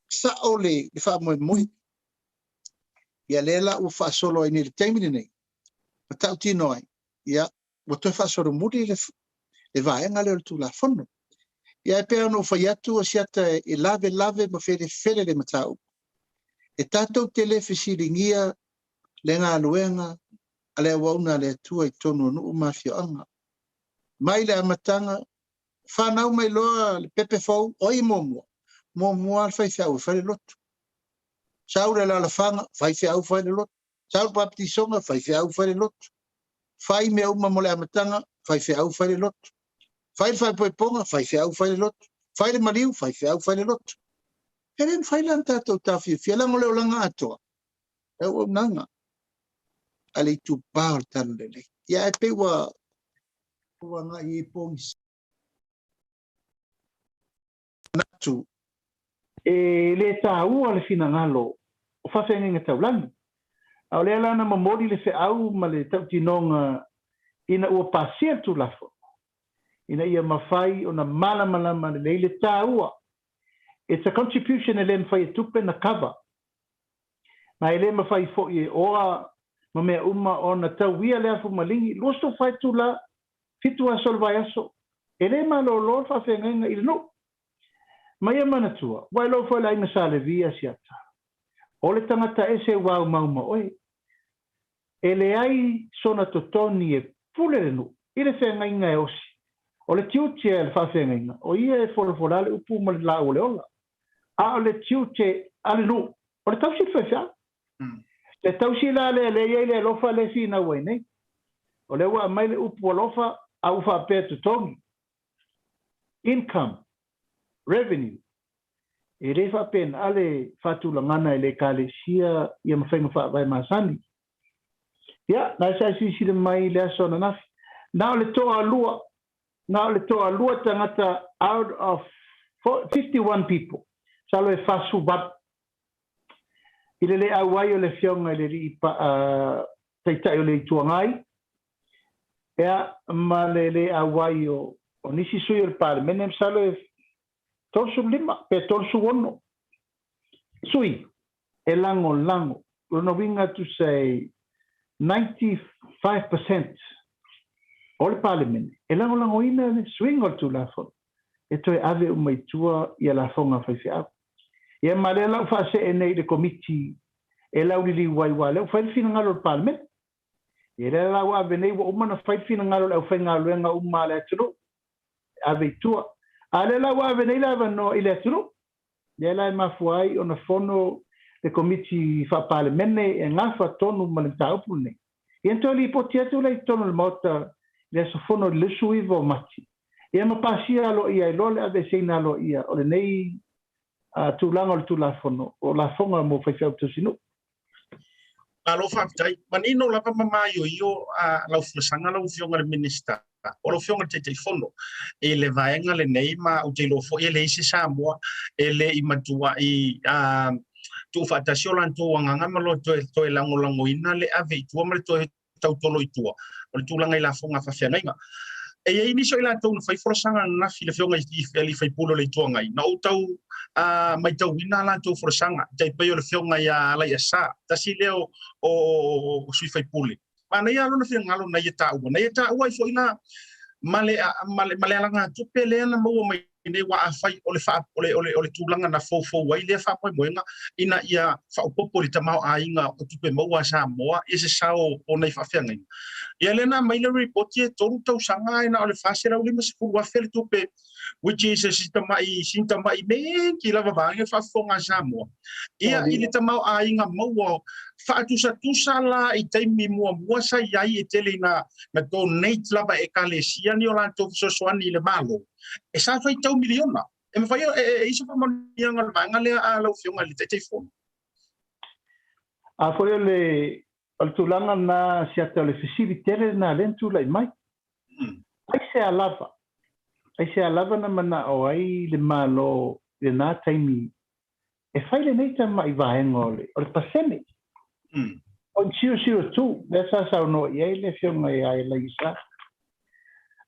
Sao le faamoemoe. Ia lea la ua faasolo ai nei i le taimi lenei, ma tautino ai, ia, ua toe faasolomuli le, le vaega lea o le Tulafono. Ia e pei ona ou fai atu o siata e lavelave ma felefele le mataupu. E tatou te le fesiligia le galuega a le auauna a le Atua i totonu o nuu ma afioaga. Mai le amataga, fanau mai loa le pepe fou, o ai e muamua? Muamua lava le faifeau e fai le lotu. Sau le alalafaga, faifeau fai le lotu. Sau le papatisoga, faifeau fai le lotu. Fai mea uma mo le amataga, faifeau fai le lotu. Fai le faaipoipoga, faifeau fai le lotu. Fai le maliu, faifeau fai le lotu. E le mafai la ona tatou taofiofia, leaga o le olaga atoa, le auaunaga a le itupa o le Talalelei. Ia ae pei ua ua agai i pogisa manatu. E le taua le finagalo o faafeagaiga taulagi, a o lea la na momoli le feau ma le tautinoga ina ua pasia le Tulafono, ina ia mafai ona malamalama lelei le taua. It's a contribution e le mafai e tupe na cover. Ma e le mafai foi e oa ma mea uma ona tauia le afu maligi 24 itula, fitu aso o le vaiaso. E le malolo le faafeagaiga i le nuu. Ma ia manatua, ua iloa foi e le aiga Sa Levi Asiata, o le tagata ese ua aumau ma oe. E leai sona totogi e pule le nuu i le feagaiga e osi. O le tiute a le faafeagaiga, o ia e folafola le upu ma le laau o le ola. A o le tiute a le nuu, o le tausi i le faifeau. Le tausi la lea lea e i ai le alofa lea e finau ai nei. O lea ua aumai le upu alofa a ua faapea totogi, income, revenue. E le faapena le faatulagana e le Ekalesia ia ma faiga faavae masani. Ia, na sa e silasila mai i le aso ananafi, na o le toalua, na o le toalua tagata out of 51 people, masalo e 48 i le le auai o le Afioga i le Alii Taitai o le Itu Agai, ia, ma le le auai o nisi sui o le Palemene, masalo e 35 pe 36 sui e lagolago. O lona uiga tusa e 95 percent o le Palemene e lagolagoina le suiga o le Tulafono e toe ave uma i tua ia lafoga a faifeau. Ia ma lea la ua faasee nei i le Komiti e lauliliu ai aua o lea ua fai le finagalo o le Palemene. Ia lea la ua ave nei ua uma ona fai le finagalo o le aufaigaluega uma a le atunuu e ave i tua. A o lea la ua ave nei le avanoa i le atunuu, lea la e mafua ai ona fono le Komiti Faa-Palemene e gafa tonu ma le mataupu lenei. Ia ona toe lipoti atu lea i totonu o le Maota i le aso fono i le 29 o Mati, ia ma pasia aloaia ai loa le aveeseina aloaia o lenei tulaga o le Tulafono o Lafoga mo Faifeau Tausinuu. Malo faafetai. Manino lava ma maioio lau folasaga lau Afioga i le Minisita, o lau Afioga i le Taitaifono i le vaega lenei ma ou te iloa foi e leai se Samoa e le i matuai tuufaatasi o latou agaga ma lo toe lagolagoina le ave i tua ma le toe tautolo i tua o le tulaga i lafoga a faafeagaiga. E i ai nisi o i latou na fai folasaga ananafi i le Afioga i le alii faipule o le Itu Agai, na ou tau maitauina a latou folasaga, e tai pei o le Afioga ia Alaiasa, tasi lea o sui faipule. Manaia lava lona finagalo na ia taua, na ia taua ai foi la ma le, ma le, ma le alagatupe lea na maua mai nei, aua afai o le, o le, o le, o le tulaga na foufou ai lea faamoemoega ina ia faaopoopo i le tamaoaiga o tupe maua a Samoa ia se sao o nai faafeagaiga. Ia lea na aumai le repoti e 3 tausaga ae na o le $450,000 le tupe which is si tamai, si tamai meki lava vaega faafofoga a Samoa. Ia i le tamaoaiga maua faatusatusa la i taimi muamua sa i ai e tele ina na donate lava e Ekalesia ni o latou fesoasoani i le Malo. E sa faitau miliona. E mafai e, e, e i se faamanuiaga o le vaega lea a lau Afioga i le Taitaifono? A foi o le, o le tulaga lena siata o le fesili tele lena lea na tulai mai. Aisea lava, aisea lava na manao ai le Malo i lena taimi e fai lenei tamai vaega o le, o le pasene. 0.002, lea sa saunoa i ai le Afioga ia Elaisa.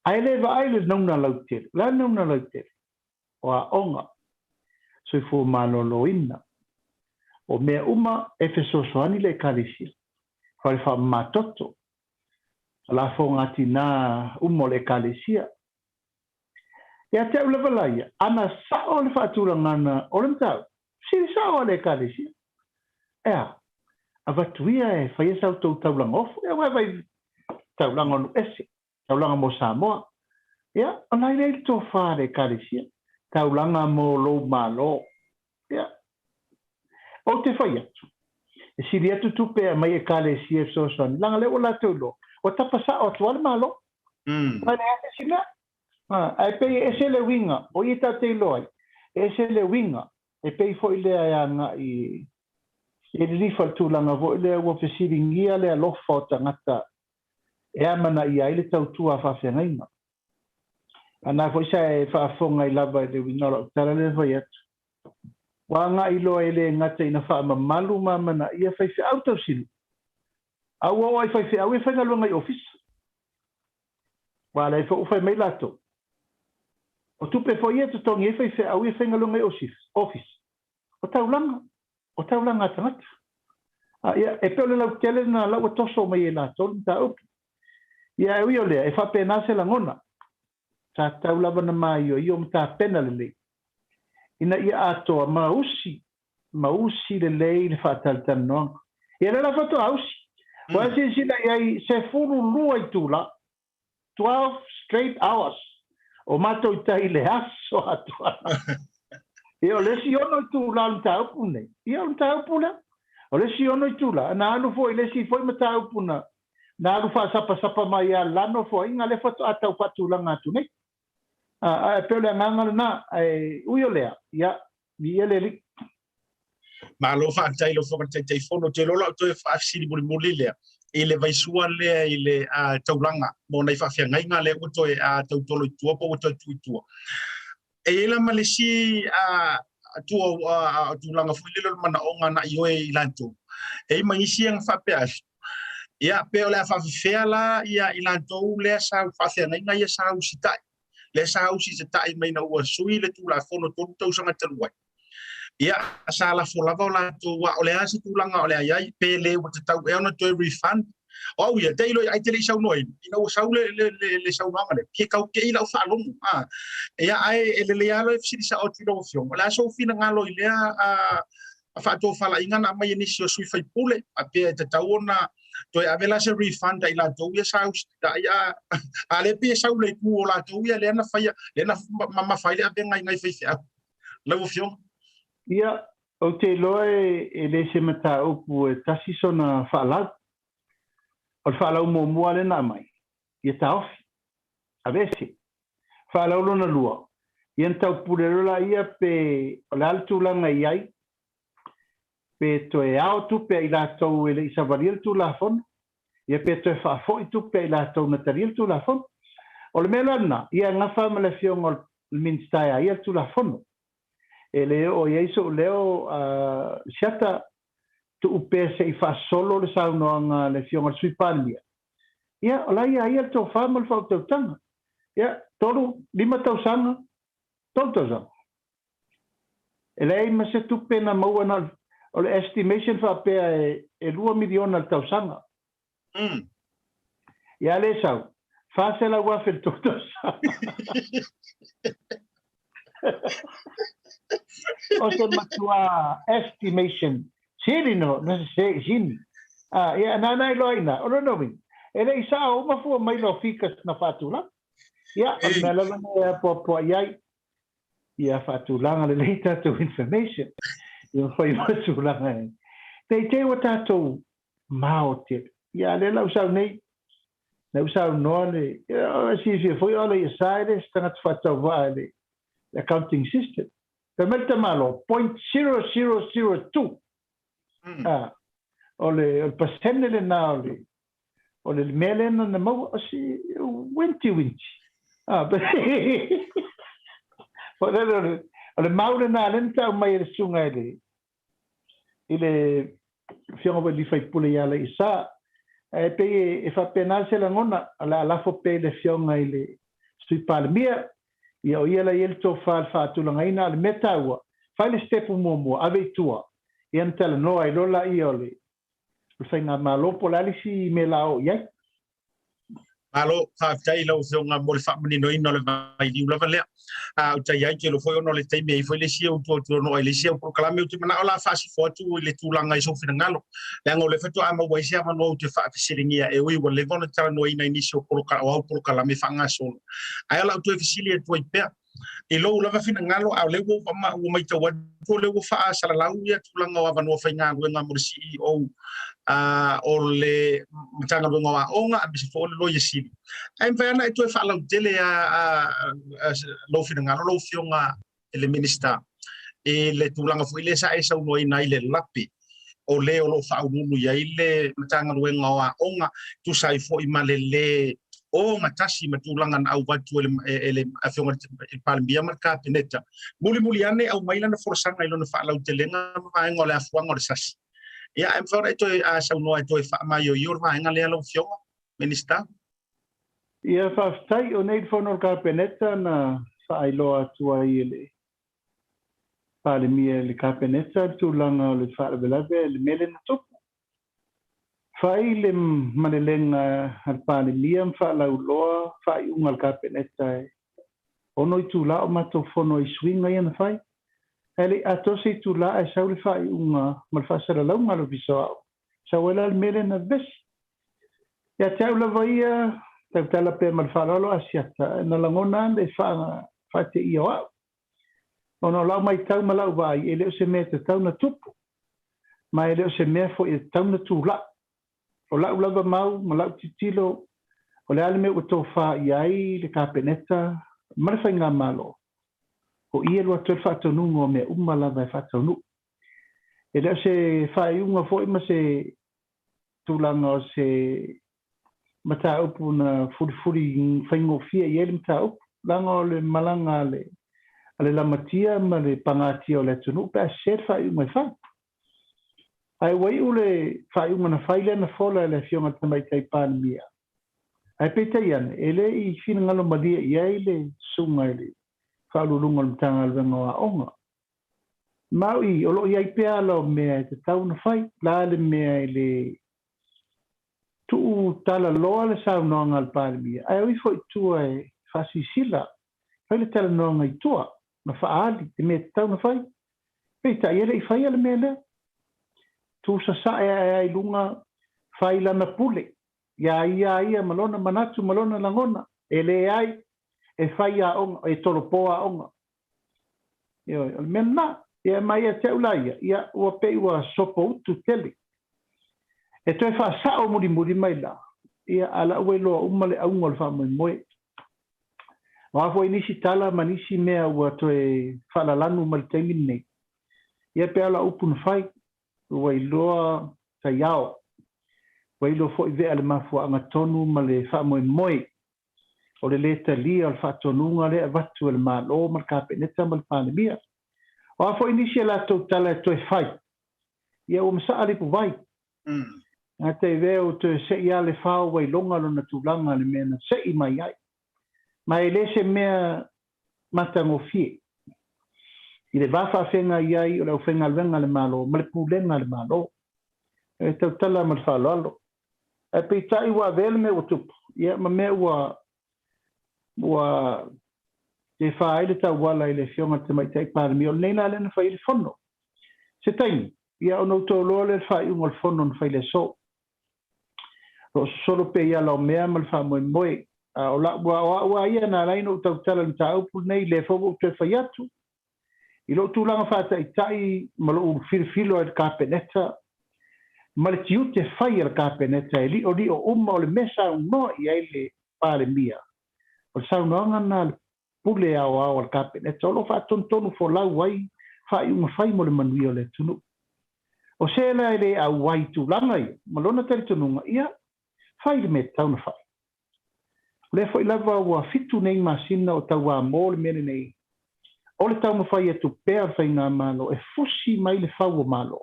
Ae le vaai le nauna lautele. O le a le nauna lautele? O aoga, soifua maloloina, o mea uma e fesoasoani le Ekalesia, fale faamamatoto, lafoga a tinā uma o le Ekalesia. Ia te au lava la ia, ana sao le faatulagana o le mataupu, sili sao a le Ekalesia. E a? Avatu ia e faia sa outou taulaga ofo, ia aua e vai taulaga o nuu ese, taulaga mo Samoa. Ia, o la e i ai le tofa a le Ekalesia, taulaga mo lou Malo. Ia, ou te fai atu, e sili atu tupe e aumai Ekalesia e fesoasoani, leaga lea ua latou iloa, ua tapa sao atu lava le Malo. Aua e leai se isi mea. Ae pei e ese le uiga, o i e tatou te iloa ai, e ese le uiga, e pei foi lea e agai e lilifa i le tulaga foi lea ua fesiligia le alofa o tagata e amanaia ai le tautua a faafeagaiga. A na foi sa e faafofoga ai lava i le uiga o lau tala lea e fai atu, ua agai loa e le gata ina faamamalu ma amanaia faifeau tausinuu, a ua oo lava i faifeau e faigaluega i ofisa. Aua o la e foi ua fai mai latou. O tupe foi ia e totogi ai faifeau ia e faigaluega i ofisa. O taulaga, o taulaga a tagata. A, ia, e pei o le lautele lena la ua toso mai e latou le mataupu. Ia, ae ui o lea, e faapena se lagona. Sa tatau lava ona maioio ma tapena lelei, ina ia atoa ma usi, ma usi lelei le faatalatalanoaga. Ia, lea la faatoa usi. Ua e silasila i ai, 12 itula, 12 straight hours o matou i tai i le aso atoa. Ia, o le isi ono itula o le mataupu lenei, ia o le mataupu lea. O le isi ono itula, na alu foi i le isi foi mataupu na, na alu faasapasapa mai ia la nofoaiga lea faatoa tau faatulaga atu nei. Ae pei o le agaga lena, ae ui o lea, ia, viia le Alii. Malo faafetai i lau Afioga i le Taitaifono. Ou te iloa o lau toe faafesili mulimuli lea i le vaisua lea i le taulaga mo nai faafeagaiga lea ua toe tautolo i tua po ua toe tuu i tua. E i ai la ma le isi tua tulaga foi lele o le manaoga na ioe i latou. E i ai ma isi na faapea atu, ia pe o le a faafefea la ia i latou lea sa faafeagaiga ia sa usitai, lea sa usitatai mai ina ua sui le Tulafono 3 tausaga talu ai. Ia, sa lafo lava o latou, a o le a se tulaga o le a i ai, pe le ua tatau ea ona toe refund. O au ia, tailo ai te le i saunoaina, ina ua sau le, le, le, le saunoaga lea, fia tau kei lau faalogo. A, ia, ae e lelei lava le fesili sao atu i lau Afioga, o le a sou finagalo i lea a, a faatofalaiga na aumai e nisi o sui faipule, faapea e tatau ona toe ave la se refund a i latou ia sa usitai, a, a lea pei e sau le itu o latou ia lea na faia, lea na mamafa ai le avega i nai faifeau. Lau Afioga. Ia, ou te iloa e le se mataupu e tasi sona faalau. O le faalau muamua lea na aumai, ia taofi, aveese. Faalau lona lua, ia na taupule loa laia pe o le a le tulaga e i ai, pe toe ao tupe a i latou e le i savalia le Tulafono, ia pe toe faafoi tupe a i latou na talia le Tulafono. O le mea la lena, ia e gafa ma le Afioga o le Minisita e a ia le Tulafono. E le oo i ai sou leo, Siata, tuu pea se i faasolo le saunoaga a le Afioga i le Sui Palemia. Ia, o la e ia ia le tofa ma le faautautaga. Ia, tolu, lima tausaga, tolu tausaga. E leai ma se tupe na maua na o le estimation faapea e $2 miliona le tausaga. Ia le sau, $400,000 le tou tausaga. O se matua estimation sili no na se sini. Ah, ia nānā i loa ina, o lona uiga, e le i sao uma fua mai loa figures na faatulaga. Ia, o le mea lava lea e apoapoai ai, ia faatulaga lelei tatou information, ia mafai uma tulaga e. Ne i te i ua tatou mao tele. Ia, a lea la ua sau nei, lea ua saunoa le, ia, silafia foi o Alaiasa e le se tagata faatauvaa i le accounting system. Fai mai le tamaloa, 0.0002. Ah, o le, o le pasene lena o le, O le mea lea na maua, o se uiti uiti. Ah, o le, o le mau lena lea na tau mai e le susuga i le, i le Afioga foi i le sui usufono ia Alaiasa. Ae pei e faapena se lagona, o le a lafo pea i le Afioga i le Sui Palemia, ia o ia la e i ai le tofa i le faatulagaina, a o le mea taua, fai le sitepu muamua, ave i tua, ia ona talanoa ai loa laia o le o le faigamalo po o le a le isi mea la oo i ai. Malo, faafetai i lau Afioga mo le faamaninoina o le vailiu lava lea. A ou te i ai, ou te iloa foi ona o le taimi e i ai foi le isi au tuatuanoa i le isi au polokalame, ou te manao la faasifo atu i le tulaga i sou finagalo, leaga o lea faatoa maua ai se avanoa ou te faafesiligia e ui ua leva ona talanoaina i nisi o o au polokalame faagasolo. Ae o lau toe fesili atu ai pea, i lou lava finagalo, a o lea ua ua matau atu o lea ua faasalalau ia tulaga o avanoa faigaluega mo le CEO o le Matagaluega o Aoga aemaise foi o le Loia Sili. Ae mafai lava ona e toe faalautele lou finagalo lau Afioga i le Minisita i le tulaga foi lea sa e saunoaina ai le lape o le o lo o faauluulu i ai le Matagaluega o Aoga, tusa ai foi ma le lē ogatasi ma tulaga na auvatu e le Afioga i le Palemia ma le Kapeneta. Mulimuli ane aumai lana folasaga i lona faalautelega ma vaega o le afuaga o le sasi. Ia, ae mafai ona e toe saunoa e toe faamaioio le vaega lea lau Afioga, Minista? Ia, faafetai. O nei le fono a le Kapeneta na faailoa atu ai e le Palemia i le Kapeneta le tulaga o le faalavelave i le mea lea na tupu. Fai le malelega a le Palemia ma faalauiloa faaiuga a le Kapeneta e ono itula o matou fono ai i suiga ia na fai. Ae le i atoa se itula ae sau le faaiuga ma le faasalalauga a le Ofisa o Aoga, sau ai la le mea lea na vevesi. Ia te au lava ia, tautala pea ma le faaaloalo Asiata, na lagona lava le faateia o au. Ona o lau matau ma lau vaai, e le o se mea e tatau ona tupu, ma e le o se mea foi e tatau ona tulai. O lau lava mau ma lau tilotilo, o le a le mea ua tofa i ai le Kapeneta ma le Faigamalo, o i e alu atu ai le faatonuga o mea uma lava e faataunuu. E le o se faaiuga foi ma se tulaga o se mataupu na fulifuli faigofie i ai le mataupu, leaga o le malaga a le, a le lamatia ma le pagatia o le atunuu pe a sese le faaiuga e fai. Ae ua iu le faaiuga na fai lea na fola e le Afioga i le Tamaitai Palemia. Ae peitai ane, e le i finagalo malie i ai le susuga i le Faauluuluga o le Matagaluega o Aoga. Ma au i, o lo o i ai pea ala o mea e tatau ona fai, la le mea e le Tuu tala loa le saunoaga a le Palemia, ae o ifo i tua e faasilasila, fai le talanoaga i tua, ma faaali le mea e tatau ona fai. Peitai, e le i faia le mea lea. Tu sasae ae ai i luga, fai lana pule, iā ia a ia ma lona manatu ma lona lagona, e leai, e fai aoga, e tolopo aoga. Ioe, o le mea lena. Ia ma ia te au la ia, ia ua pei ua sopoutu tele. E toe faasao mulimuli mai la, ia a la ua iloa uma le auga o le faamoemoe. O a foi nisi tala ma nisi mea ua toe faalalanu mai le taimi lenei, ia pe a o lau upu na fai, ua iloa taiao, ua iloa foi vea le mafuaaga tonu ma le faamoemoe o le lē talia o le faatonuga lea e avatu e le Malo ma le Kapeneta ma le Palemia. O a foi nisi a latou tala e toe fai, ia ua masaa le ipuvai. Gata i lea ua toe se'i lava le fao ua iloga lona tulaga i le mea na se'i mai ai. Ma e le se mea matagofie i le va faafeagai ai o le aufaigaluega a le Malo ma le Pulega a le Malo. E tautala ma le faaaloalo. Ae peitai ua avea le mea ua tupu, ia, ma mea ua, ua tefa ai le tauala i le Afioga i le Tamaitai Palemia. O lenei la lea na fai ai le fono. Se taimi, ia, ona ou toloa lea i le faaiuga o le fono na fai i le aso. O lo o sosolo pea i ala o mea ma le faamoemoe. A o lau, o au lava ia na ala ai ona ou tautala i le mataupu lenei, lea foi ua ou toe fai atu, I lou tulaga faataitai ma lou filofilo ai i le Kapeneta ma le tiute fai a le Kapeneta e liolio uma o le mea saunoa i ai le Palemia, o le saunoaga lena a le Pule Aoao a le Kapeneta o lo o faatonutonu folau ai faaiuga fai mo le manuia o le atunuu. O se la e le auai i tulaga ia ma lona talitonuga, ia, fai le mea e tatau ona fai. O lea foi lava ua fitu nei masina o tauamo le mea lenei, o le taumafai atu pea o le Faigamalo e fusi mai le fau o Malo.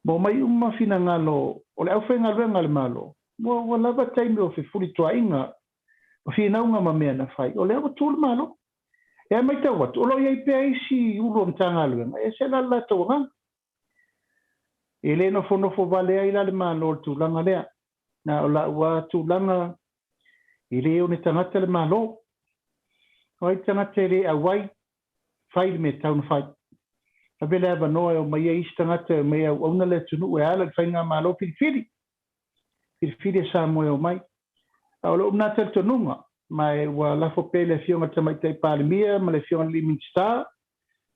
Ma omai uma finagalo o le aufaigaluega a le Malo, ua, ua lava taimi o fefulituaaiga, o finauga ma mea na fai, o lea ua tu le Malo. E matau atu, o lo o i ai pea isi ulu o Matagaluega, e ese la le latou agaga. E le nofonofo vale ai la le Malo i le tulaga lea. Na o lau lava tulaga, e le one tagata le Malo. O ai tagata e le auai, fai le mea e tatau ona fai. Ave le avanoa e omai ai isi tagata e omai e auauna le atunuu e ala i le faigamalo filifili. Filifili e Samoa e omai. A o lou lena talitonuga, ma e ua lafo pea i le Afioga i le Tamaitai Palemia ma le Afioga i le Minisita,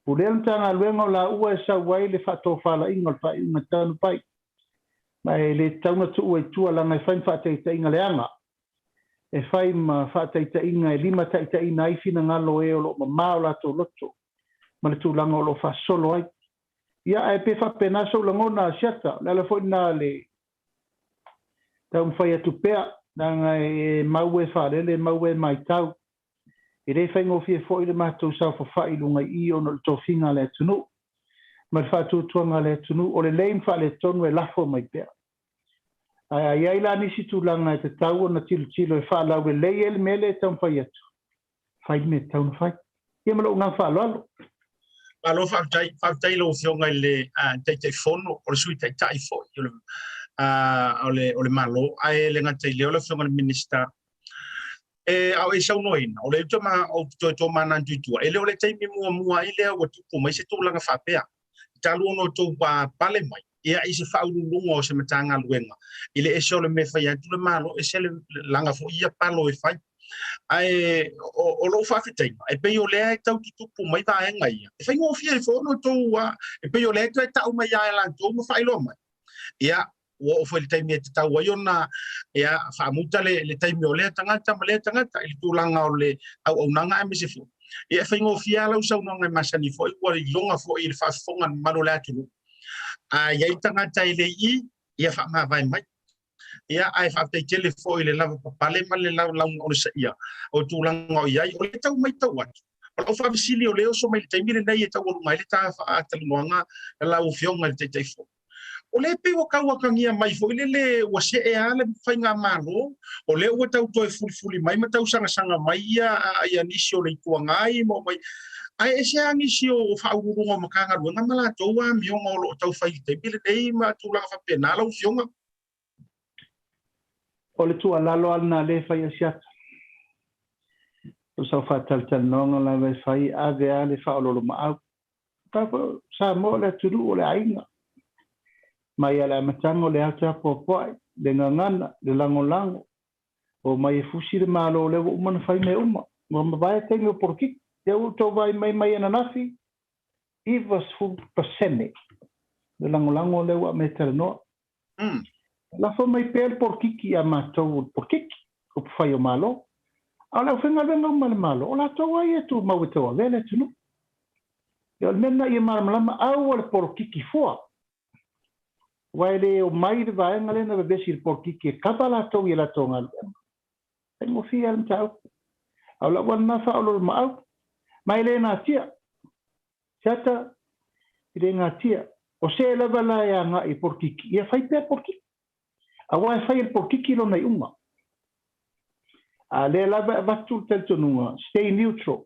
Pulea le Matagaluega o laua e sau ai le faatofalaiga o le faaiuga tanupai, ma e le tatau ona tuua i tua leaga e fai ma faataitaiga leaga, e fai ma faataitaiga e limataitaiina ai finagalo o e o lo o mama o latou loto ma le tulaga o lo o faasolo ai. Ia, ae pe faapena sou lagona, Asiata, o le ala foi lena le taumafai atu pea, leaga e mau e faalele, e mau e maitau. E le faigofie foi le matou saofafai i luga i i ona o le tofiga a le atunuu ma le faatuatuaga a le atunuu, o lelei ma faaletonu e lafo mai pea. Ae a i ai la nisi tulaga e tatau ona tilotilo e faalaulelei ai le mea lea e taumafai atu, Fai le mea e tatau ona fai. Ia ma lou agaga faaaloalo. Malo faafetai, faafetai i lau Afioga i le Taitaifono, o le Sui Taitai foi o le, o le, o le Malo, ae le gata i lea o le Afioga i le Minisita. E, a o e saunoaina, o lea ou te, ma, ou te toe tomanatu i tua, e le o le taimi muamua ai lea ua tupu mai se tulaga faapea. Talu ona outou pale mai, ia i se faauluuluga o se Matagaluega, i le ese o le mea e fai atu le Malo, ese le laga foi ia palo e fai. Ae o lou faafetaiga, e pei o lea e tau tutupu mai vaega ia, e faigofie ai foi ona outou, e pei o lea e toe tau mai ia e latou ma faailoa mai. Ia, ua oo foi i le taimi e tatau ai ona ia, faamuta le, le taimi o lea tagata ma lea tagata i le tulaga o le auaunaga aemaise foi. Ia, e faigofie lava lau saunoaga e masani foi, ua iloga foi i le faafofoga a le mamalu o le atunuu. A i ai tagata e le i i, ia faamavae mai. Ia, ae faafetai tele foi i le lavapapale ma le launaonosaia o tulaga o i ai. O lea e tau matau atu, o lau faafesili o lea e oso mai i le taimi lenei e taualuga ai le ta faatalanoaga lau Afioga i le Taitaifono. O lea e pei ua tau atagia mai foi lele ua see lava le faigamalo, o lea ua tau toe fulifuli mai ma tau sagasaga mai ia, ia nisi o le Itu Agai ma omai. Ae ese lava nisi o Faauluuluga o Matagaluega ma latou amioga o lo o tau fai i le taimi lenei ma tulaga faapena lau Afioga. O le tuualalo lava lena lea e fai e Asiata. O sau faatalatalanoaga lava e fai, ave lava le faaoloolomaau. Tatou Samoa o le atunuu o le aiga. Mai lava i le amataga o le ao tapuapuai, le gagana, le lagolago, Omai e fusi le Malo lea ua uma ona fai mea uma. Ua mavae taimi o polokiki. Lea ua outou vaai mai mai ananafi, 90% le lagolago lea ua aumai e talanoa. Lafo mai pea le polokiki ia matou o le polokiki, upufai o Malo. A o le aufaigaluega uma a le Malo, o latou lava ia e tumau e tauavea le atunuu. Ia o le mea lena ia malamalama, aua le polokiki fua. Aua e le omai le vaega lea na vevesi i le polokiki e kava latou i a latou galuega. Faigofie lava le mataupu. A o lau lava lena faaoloolomaau. Ma e le natia. Seata, e le natia. O se lava la e agai i polokiki, ia fai pea polokiki. Aua e fai e le polokiki lona iuga. A lea lava e avatu le talitonuga, stay neutral,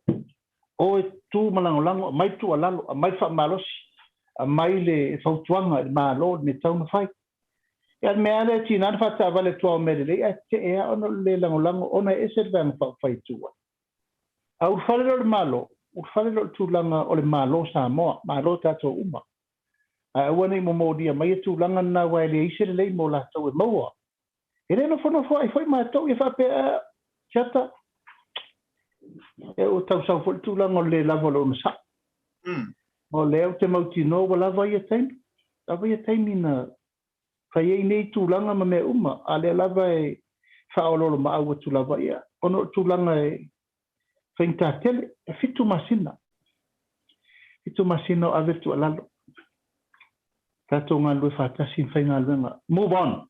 o e tu ma lagolago, aumai le tuualalo, aumai le faamalosi, aumai le fautuaga i le Malo i le mea e tatau ona fai. Ia, o le mea lava lea e tiga ona faataavale atu lava o mea lelei ae tetee lava ona o le le lagolago ona e ese le Vaega Faaupufai e tu ai. A ulufale loa le Malo, ulufale loa i le tulaga o le Malo o Samoa, Malo tatou uma. Ae aua ne i momolia mai tulaga na aua e leai se lelei mo latou e maua. E le nofonofo ai foi matou ia faapea, Siata, e ua tau sau foi le tulaga o le le lava o le onosai. O lea ou te mautinoa ua lava ia taimi, lava ia taimi na fai ai nei tulaga ma mea uma, a lea lava e faaoloolomaau atu lava, ia, ona o le tulaga e faigata tele, e fitu masina, fitu masina o ave le tuualalo. Tatou galulue faatasi ma faigaluega. Move on!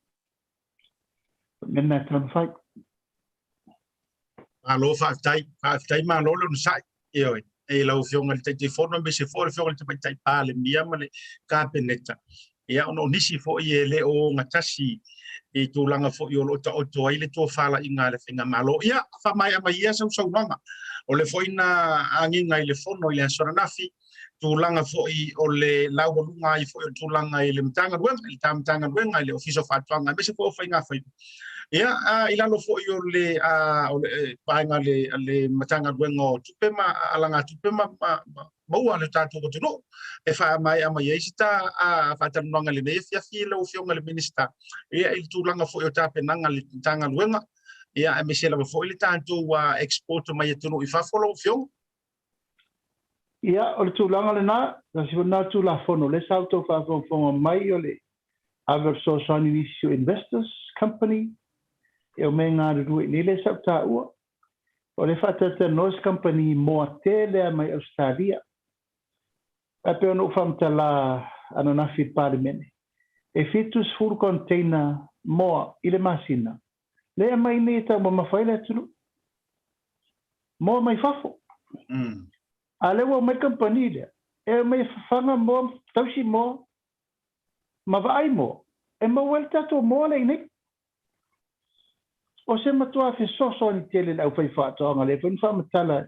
O le mea lena e tatau ona fai. Malo faafetai, faafetai malo le onosai. Ioe, i lau Afioga i le Taitaifono aemaise foi o le Afioga i le Tamaitai Palemia ma le Kapeneta. Ia, ona o nisi foi e le o ogatasi i tulaga foi o lo o taoto ai le tofalaiga a le Faigamalo. Ia, faamaea mai ia sau saunoaga. O le foi na agiga i le fono i le aso ananafi, tulaga foi o le laualuga ai foi o le tulaga i le Matagaluega, i le ta Matagaluega, i le Ofisa o Faatoaga, aemaise foi o Faigafaiva. Ia, i lalo foi o le, o le vaega a le Matagaluega o Tupe ma Alagatupe ma, ma, ma maua a le tatou atunuu e faamaea mai ai se ta faatalanoaga i lenei afiafi lau Afioga i le Minisita, ia, i le tulaga foi o tapenaga a le Matagaluega, ia, aemaise lava foi le tatou export mai atunuu i fafo lau Afioga. Ia, o le tulaga lena, tasi foi lena Tulafono lea sa outou faafogafoga mai o le ave o le fesoasoani i nisi o investors company e omai e galulue i inei lea sa ou taua. O lea e faatalatalanoa se kamupani moa tele lava mai Ausetalia. Ae pei ona ou faamatala ananafi i le Palemene, e 70 container moa i le masina lea e aumai nei e taumamafa ai le atunuu. Moa mai fafo. A o lea ua omai le kamupani lea, e omai e fafaga moa, tausi moa ma vaai moa, e maua ai le tatou moa lea i inei. O se matua fesoasoani tele i le aufaifaatoaga, lea foi na faamatala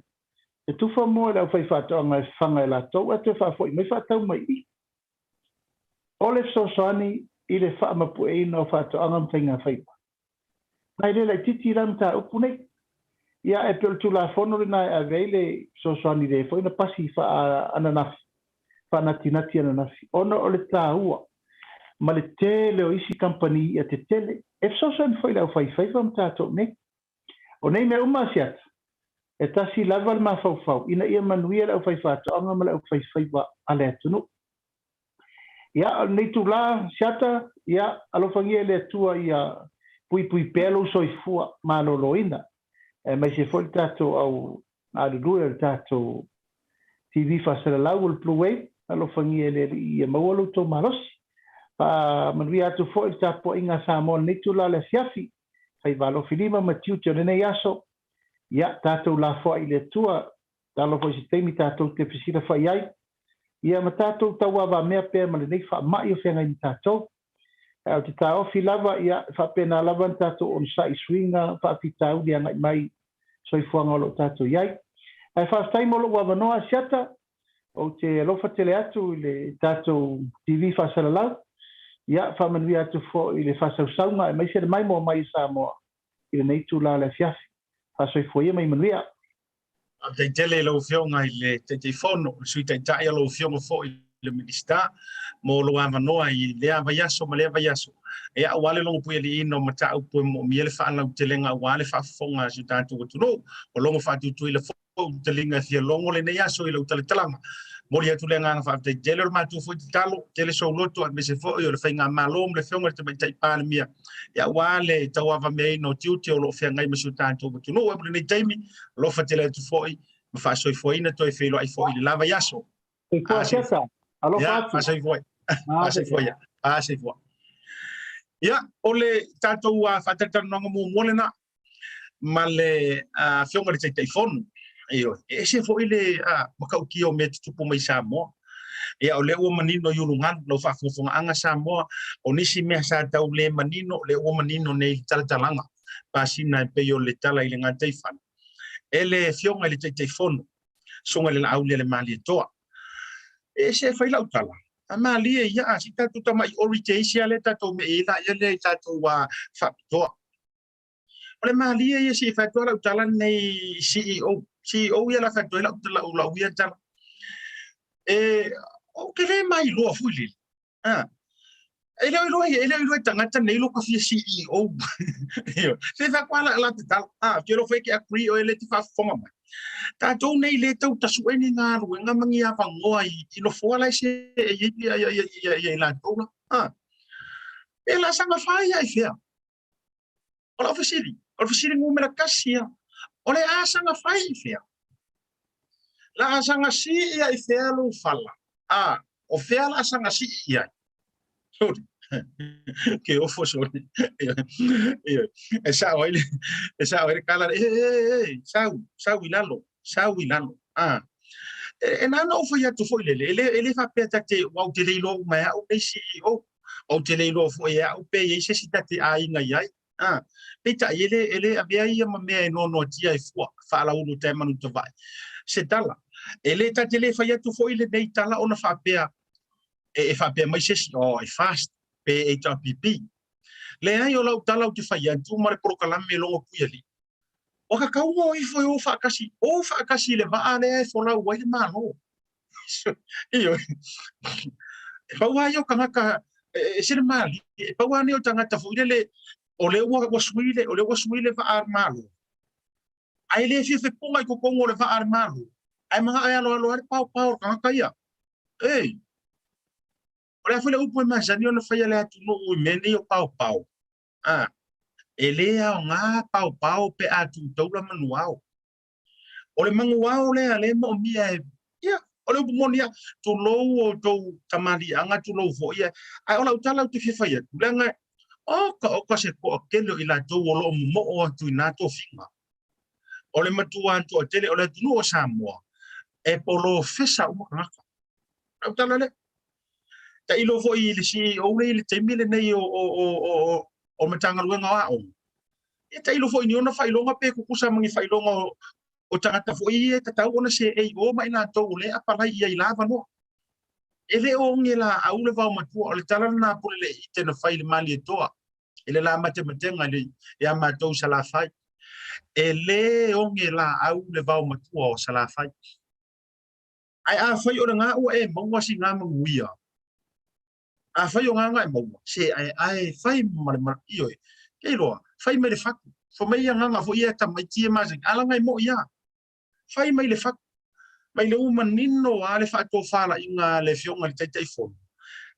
E tufa moa i le aufaifaatoaga e fafaga e latou ae toe faafoi mai faatau mai i i. O le fesoasoani i le faamapueina o faatoaga ma faigafaiva. Ma e le laitiiti la mataupu nei. Ia, e pei o le Tulafono lena e ave ai le fesoasoani lea foi na pasi faa-ananafi, faanatinati ananafi, ona o le taua ma le tele o isi kamupani i'a tetele e fesoasoani foi i le aufaifaiva ma tatou nei. O nei mea uma a Siata, e tasi lava le mafaufau ina ia manuia le aufaifaatoaga ma le aufaifaiva a le atunuu. Ia, o lenei itula, Siata, ia, alofagia e le Atua ia puipui pea lou soifua maloloina, aemaise foi le tatou au galulue o le tatou TV faasalalau o le Blue Wave, alofagia e le Alii ia maua lo outou malosi. Faamanuia atu foi le tapuaiga a Samoa i lenei itula o le afiafi, faiva alofilima ma tiute o lenei aso. Ia, tatou lafoai i le Atua, talo foi se taimi tatou te fesilafai ai, ia ma tatou tauavamea pea ma lenei faamai o feagai ma tatou. Ae ou te taofi lava, ia, e faapena lava ona tatou onosai i suiga faafitauli agai mai i soifuaga o lo o tatou i ai. Ae faafetai mo lou avanoa, Asiata. Ou te alofa tele atu i le tatou TV faasalalau. Ia, faamanuia atu foi i le faasausauga aemaise le maimoa mai i Samoa i lenei itula o le afiafi. Faasoifua ia ma ia manuia. Faafetai tele i lau Afioga i le Taitaifono, le Sui Taitai, o lau Afioga foi i le Minisita mo lou avanoa i lea vaiaso ma lea vaiaso. Ia, aua le logopuialiiina o mataupu e moomia le faalautelega aua le faafofoga a si o tatou atunuu. Ua logo faatutuila foi ou taliga e fia logo lenei aso i lau talatalaga. Momoli atu le agaga faafetai tele o le matou foi tatalo, tele sou loto aemaise foi o le faigamalo ma le Afioga i le Tamaitai Palemia, ia aua le tauavameaina o tiute o lo o feagai ma si o tatou atunuu. Mo lenei taimi, alofa tele atu foi ma faasoifuaina toe feiloai foi i le la vaiaso. Soifua Siata, alofa atu. Faasoifua. Faasoifua ia. Faasoifua. Ia, o le tatou faatalatalanoaga muamua lena ma le Afioga i le Taitaifono. Ioe, e ese foi le matautia o mea tutupu mai Samoa. Ia, o lea ua manino i ulugalu lau faafogafogaaga Samoa, o nisi mea sa tau le manino, lea ua manino nei i le talatalaga pasina e pei o le tala i le gataifale e le Afioga i le Taitaifono, Susuga i le Laaulialemalietoa. E ese e fai lau tala, a malie ia, a si tatou tamai ori te isi a lea tatou mea i ai la ia lea i tatou faapitoa. O le malie ia se i fai atu lau tala lenei CEO. CEO ia la fai atu ai lau, lau, lau ia tala. E, ou te le mailoa foi lele. Ah. E le o iloa e le o iloa e tagata nei lo ka fia CEO. Se fai atu la la te tala. Ah, te lo fai ke agree o e le te faafofoga mai. Tatou nei le tau tasu'e ni galuega ma ni avanoa i, i nofoa la e se e i ai ia, ia, ia, ia i latou la. Ah. E la saga fai ai fea. O lau fesili, o le fesili numera tasi ia, o le a saga fai i fea? La a saga sii ia i fea lou fala? A, o fea la a saga sii i ai? Sorry. Ke ofo sorry. E sao ai le, e sao ai le kala, e, e, e, sau, sau i lalo, sau i lalo. A, e, e nā na ou fai atu foi lele, e le, e le faapea ta te, ua ou te le iloa uma e au nei CEO. Ou te le iloa foi e au pe i ai se isi ta te aiga i ai. A, peitai, e le, e le avea ia ma mea e noanoatia e fua, faalaulu tae manu tavae. Se tala, e le ta te le fai atu foi lenei tala ona faapea, e, e faapea mai se isi, oh, e fast, pe HRPP. Leai, o lau tala ou te fai atu ma le polokalame e logo puialii. Ua kakau o ifo e o faatasi, o faatasi i le vaa lea e folau ai le Malo. Ioe. E pau lava ia o tagata, e ese le malie, e pau lava nei o tagata foi lele, o lea ua, ua sui le, o lea ua sui le vaa a le Malo. Ae le fia fepoga i totonu o le vaa a le Malo, ae manao e aloalo ai le paopao o le tagata ia. Ei, o le a foi le upu e masani ona fai a le atunuu i mea nei o paopao? A, e le aoga paopao pe a tu taula manuao. O le manuao lea lea e moomia e, ia, o le upu moni lava, tulou outou tamaliiaga, tulou foi, ae o lau tala ou te fia fai atu, leaga oka oka se toatele o i latou o lo o momoo atu i na tofiga. O le matua toatele o le atunuu o Samoa, e polofesa uma tagata. Lau tala lea. Tailo foi i le CEO lea i le taimi lenei o, o, o, o, o Matagaluega o Aoga. Ia tailo foi i ni ona faailoga pe tutusa ma ni faailoga o, O tagata foi ia e tatau ona seei i o ma i latou o lea e apalai i ai i la avanoa. E le o oge laau le vaomatua, o le tala lena a Puleleiite na fai i le Malietoa i le la matematega i le ia matou i Salafai. E le oge laau le vaomatua o Salafai. Ae afai o lena ua e maua sina manuia, afai o gana e maua, se ae fai ma le ioe, ke iloa, fai mai le fatu. Fai mai ia gana foi ia tamaiti e masani, a laga e moi a. Fai mai le fatu. Mai le ua manino a le faatofalaiga a le Afioga i le Taitaifono,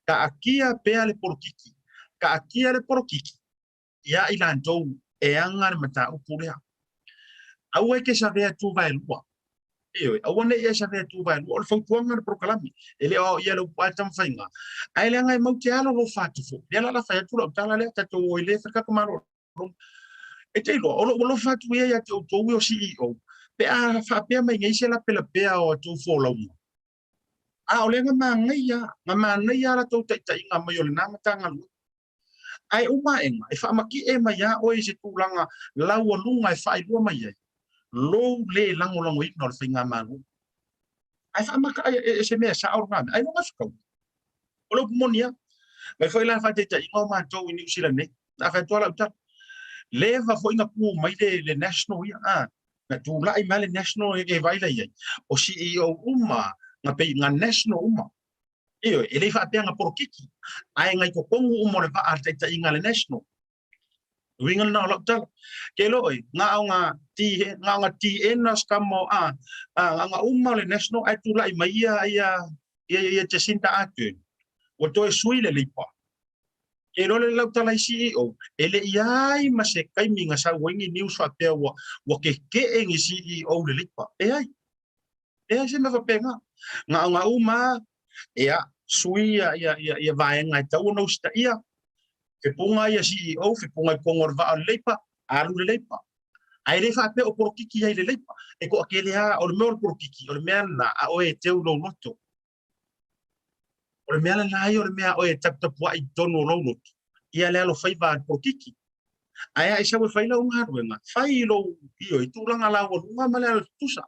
taatia pea le polokiki, taatia le polokiki ia i latou e aga le mataupu lea. Aua e te savea tuvaelua. Ioe, aua ne i e savea tuvaelua. O le fautuaga le polokalame, e le o ao ia le upu a Tamafaiga, ae leaga e mau te alolofa atu foi. Lea la la fai atu lau tala lea, tatou o i le fai tatou malologa. E te iloa, o lou alofa atu ia ia te outou e o CEO, pe a faapea mai nei se lapelapea o a outou folauga, a o lea na manaia, na manaia a latou taitaiga mai o lena Matagaluega. Ae uma aega, e faamatie mai lava oe i se tulaga laualuga e faailoa mai ai lou le lagolagoina o le faigamalo. Ae faamata e se mea sao lena mea, ailoga se taua. O le upu moni lava. Mai foi la faataitaiga o matou i Niu Sila nei, na fai atu lava lau tala, leva foi na tu mai le National ia, a, na tulai mai le National e vaai la i ai, o CEO uma, na pei na National uma. Ioe, e le i faapea na polokiki, ae na i totonu uma o le vaa a le taitaiga a le National. Le uiga lena o lau tala. Ke iloa ʻoe, na o na na o na TN na scam o a, a, na o na uma o le National ae tulai mai ia, ia, ia, ia Jacinda Ardern. Ua toe sui le Labour. Ke iloa le lau tala i CEO, e le i ai ma se taimi na sau ai ni news faapea ua, ua kekeʻe ni CEO le Labour. E ai. Leai se mea faapena. Na o na uma a, ia, sui ia, ia, ia, ia vaega e tatau ona usitaia, fepuga ia CEO, fepuga i totonu o le vaa o le Leipa, alu le Leipa. Ae le faapea o polokiki ai le Leipa. E toatele lava, o le mea o le polokiki, o le mea lena a oe e teu i lou loto. O le mea lena ia o le mea a oe e taputapuai i totonu o lou loto, ia le alofaiva a le polokiki. Ae a e sau e fai lau galuega, fai i lou, ioe, i tulaga laualuga ma le alo tutusa.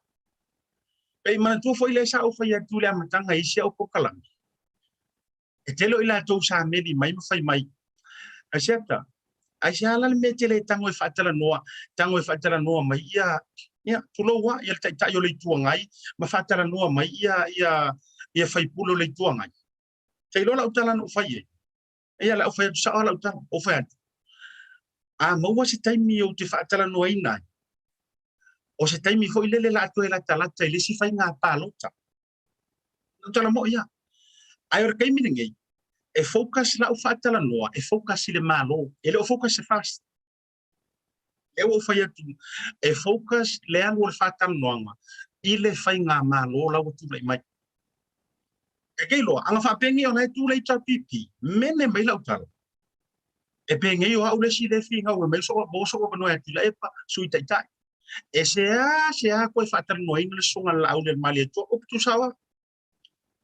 Pei manatua foi lea sa ou fai atu i le amataga i isi au polokalame. E tele o i latou sa meli mai ma fai mai, Asiata, aisea la le mea e te le tago e faatalanoa, tago e faatalanoa mai ia, ia, tulou a, ia le Taitai o le Itu Agai ma faatalanoa mai ia, ia, ia faipule o le Itu Agai. Te iloa lau tala na ou fai ai. Ia, le au fai atu sao lava lau tala, ou fai atu, a maua se taimi ou te faatalanoaina ai, o se taimi foi lele la a toe latalata i le isi faiga palota. Lau tala moi ia. Ae o le taimi lenei, e focus lau faatalanoa, e focus i le Malo, e le o focus i se FAST. Lea ua ou fai atu, e focus le alu o le faatalanoaga i le faigamalo la ua tulai mai. E te iloa, ana faapea o la e tu le HRPP, mene mai lau tala, e penei o au le isi lea e finau e mai sou, maua sou avanoa e Tuilaepa, Sui Taitai. E sea sea koe faatalanoaina le Susuga a le Laauli a le Malietoa, upu tusa au.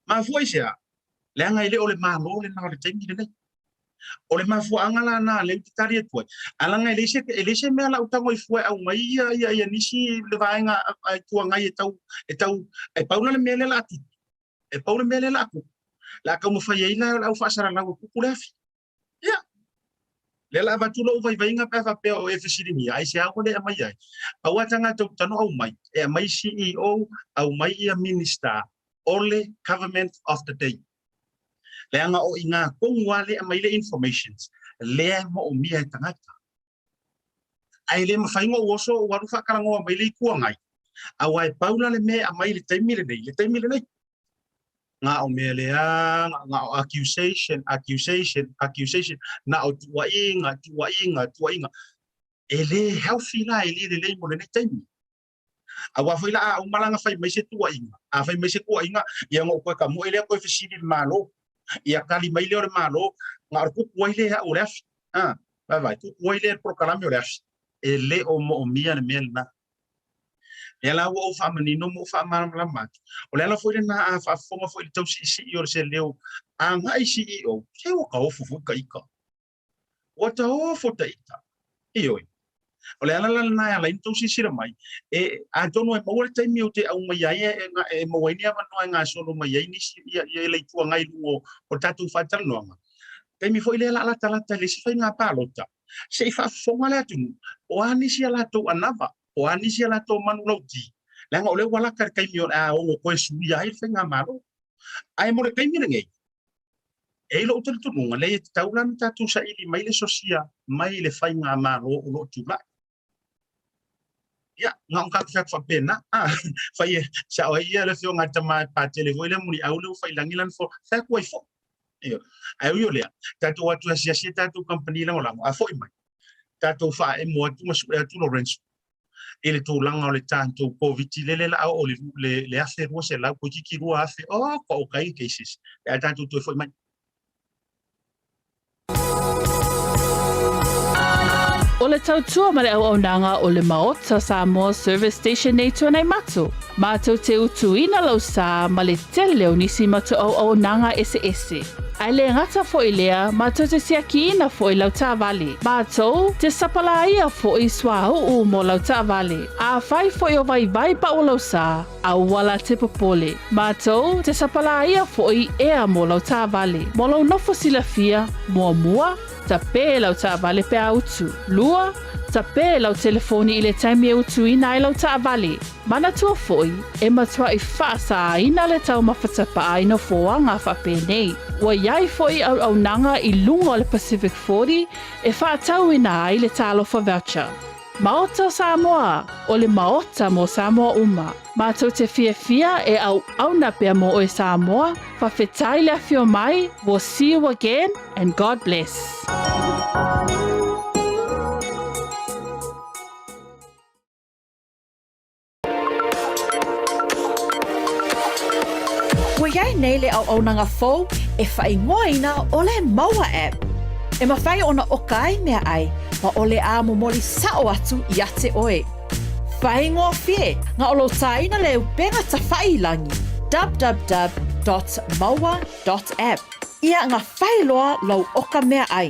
Mafua i se a? Leaga e le o le Malo lena o le taimi lenei. O le mafuaaga la na lea ou te tali atu ai, ae leaga e leai se, e leai se mea la ou tago ai fua e aumai ia, ia, ia nisi le vaega a Itu Agai e tau, e tau, e pau la le mea lea la a tupu, e pau le mea lea la a tupu, la a taumafai ai la le au faasalalau e tupu le afi. Ia, lea la avatu lou vaivaiga pe a faapea o e fesiligia, aisea ua le aumai ai? Aua tagata ou tano aumai, e aumai CEO, aumai ia Minister o le Government of the day. Leaga o i ina tonu lava lea e aumai le informations lea e moomia e tagata. Ae le mafai ona ou oso ou alu faatalanoa mai le Itu Agai, aua e pau la le mea e aumai i le taimi lenei, le taimi lenei. Na o mea leaga, na o accusation, accusation, accusation, na o tuuaiga, tuuaiga, tuuaiga. E le healthy la, e le lelei mo lenei taimi. Aua foi la a uma la na fai mai se tuuaiga, a fai mai se tuuaiga, ia ona ou toe tamoe lea toe fesili i le Malo. Ia tali mai lea o le Malo, na o le tupu ai lea au o le afi. A, vaavaai, tupu ai lea le polokalame o le afi. E le o moomia le mea lena. Lea la ua ou faamanino ma ou faamalamalama atu. O le ala foi lena a faafofoga foi i le tausiisii o se leo agai CEO, se ua taofo foi ta ita. Ua taofo ta ita. Ioe. O le ala la lena e ala ai ona outou silasila mai, e, atonu e maua le taimi ou te aumai ai e, e maua ai ni avanoa e gasolo mai ai nisi ia, ia le Itu Agai i luga o, o le tatou faatalanoaga. Taimi foi lea o le a latalata i le isi faiga palota, se i faafofoga le atunuu, o a nisi a latou anava, o a nisi a latou manulauti, leaga o lea ua lata le taimi o le a ono toe suia ai le faigamalo. Ae mo le taimi lenei, e i ai lou talitonuga, leai e tatau la ona tatou saili mai le sosia mai le faigamalo o lo o tulai. Ia, na ona tatou fai atu faapena, a, fai e sao ai ia le afioga a le tama Patele foi lea Muliau lea ua fai i lagi lana fola, fai atu ai foi. Ioe. Ae ui o lea, tatou o atu e asiasi a tatou kamupani lagolago, a foi mai, tatou faaemo atu ma sue atu Lorenzo i le tulaga o le tatou Koviti lele la a oo i le 1200, toeitiiti 2000, oh, to'otai cases, pe a tatou toe foi mai. O le tautua ma le auaunaga o le Maota Samoa Service Station nei Tuanaimato, mātou te utuina lau sā ma le tele o nisi matou auaunaga eseese. Ae le gata foi lea, mātou te siakiina foi lau taavale. Mātou te sapalāia foi suauu mo lau taavale. Afai foi o vaivai pau lau sā, Aua la te popole. Mātou te sapalāia foi ea mō lau taavale. Mō lou nofo silafia, muamua, tapē lau taavale pe a utu. Lua, tapē lau telefoni i le taimi e utuina ai lau taavale. Manatua foi, e matuai faasāina le taumafa tapaa i nofoaga faapenei. Ua i ai foi auaunaga i luga o le Pacific 40 e faatauina ai le Talofa Voucher. Maota o Samoa, o le Maota mo Samoa uma. Matou te fiafia e auauna pea mo oe Samoa, fawhetai le afio mai, we'll see you again and God bless. Ua i ai nei le auaunaga fou e faaigoaina ʻo le Maua App. E mafai ona ʻoka ai meaʻai ma o le a momoli sa'o atu iā te ʻoe. Faigofie na o lou tāina le upega tafaʻi i lagi, www.maua.app, ia nga fai loa lou ʻoka meaʻai.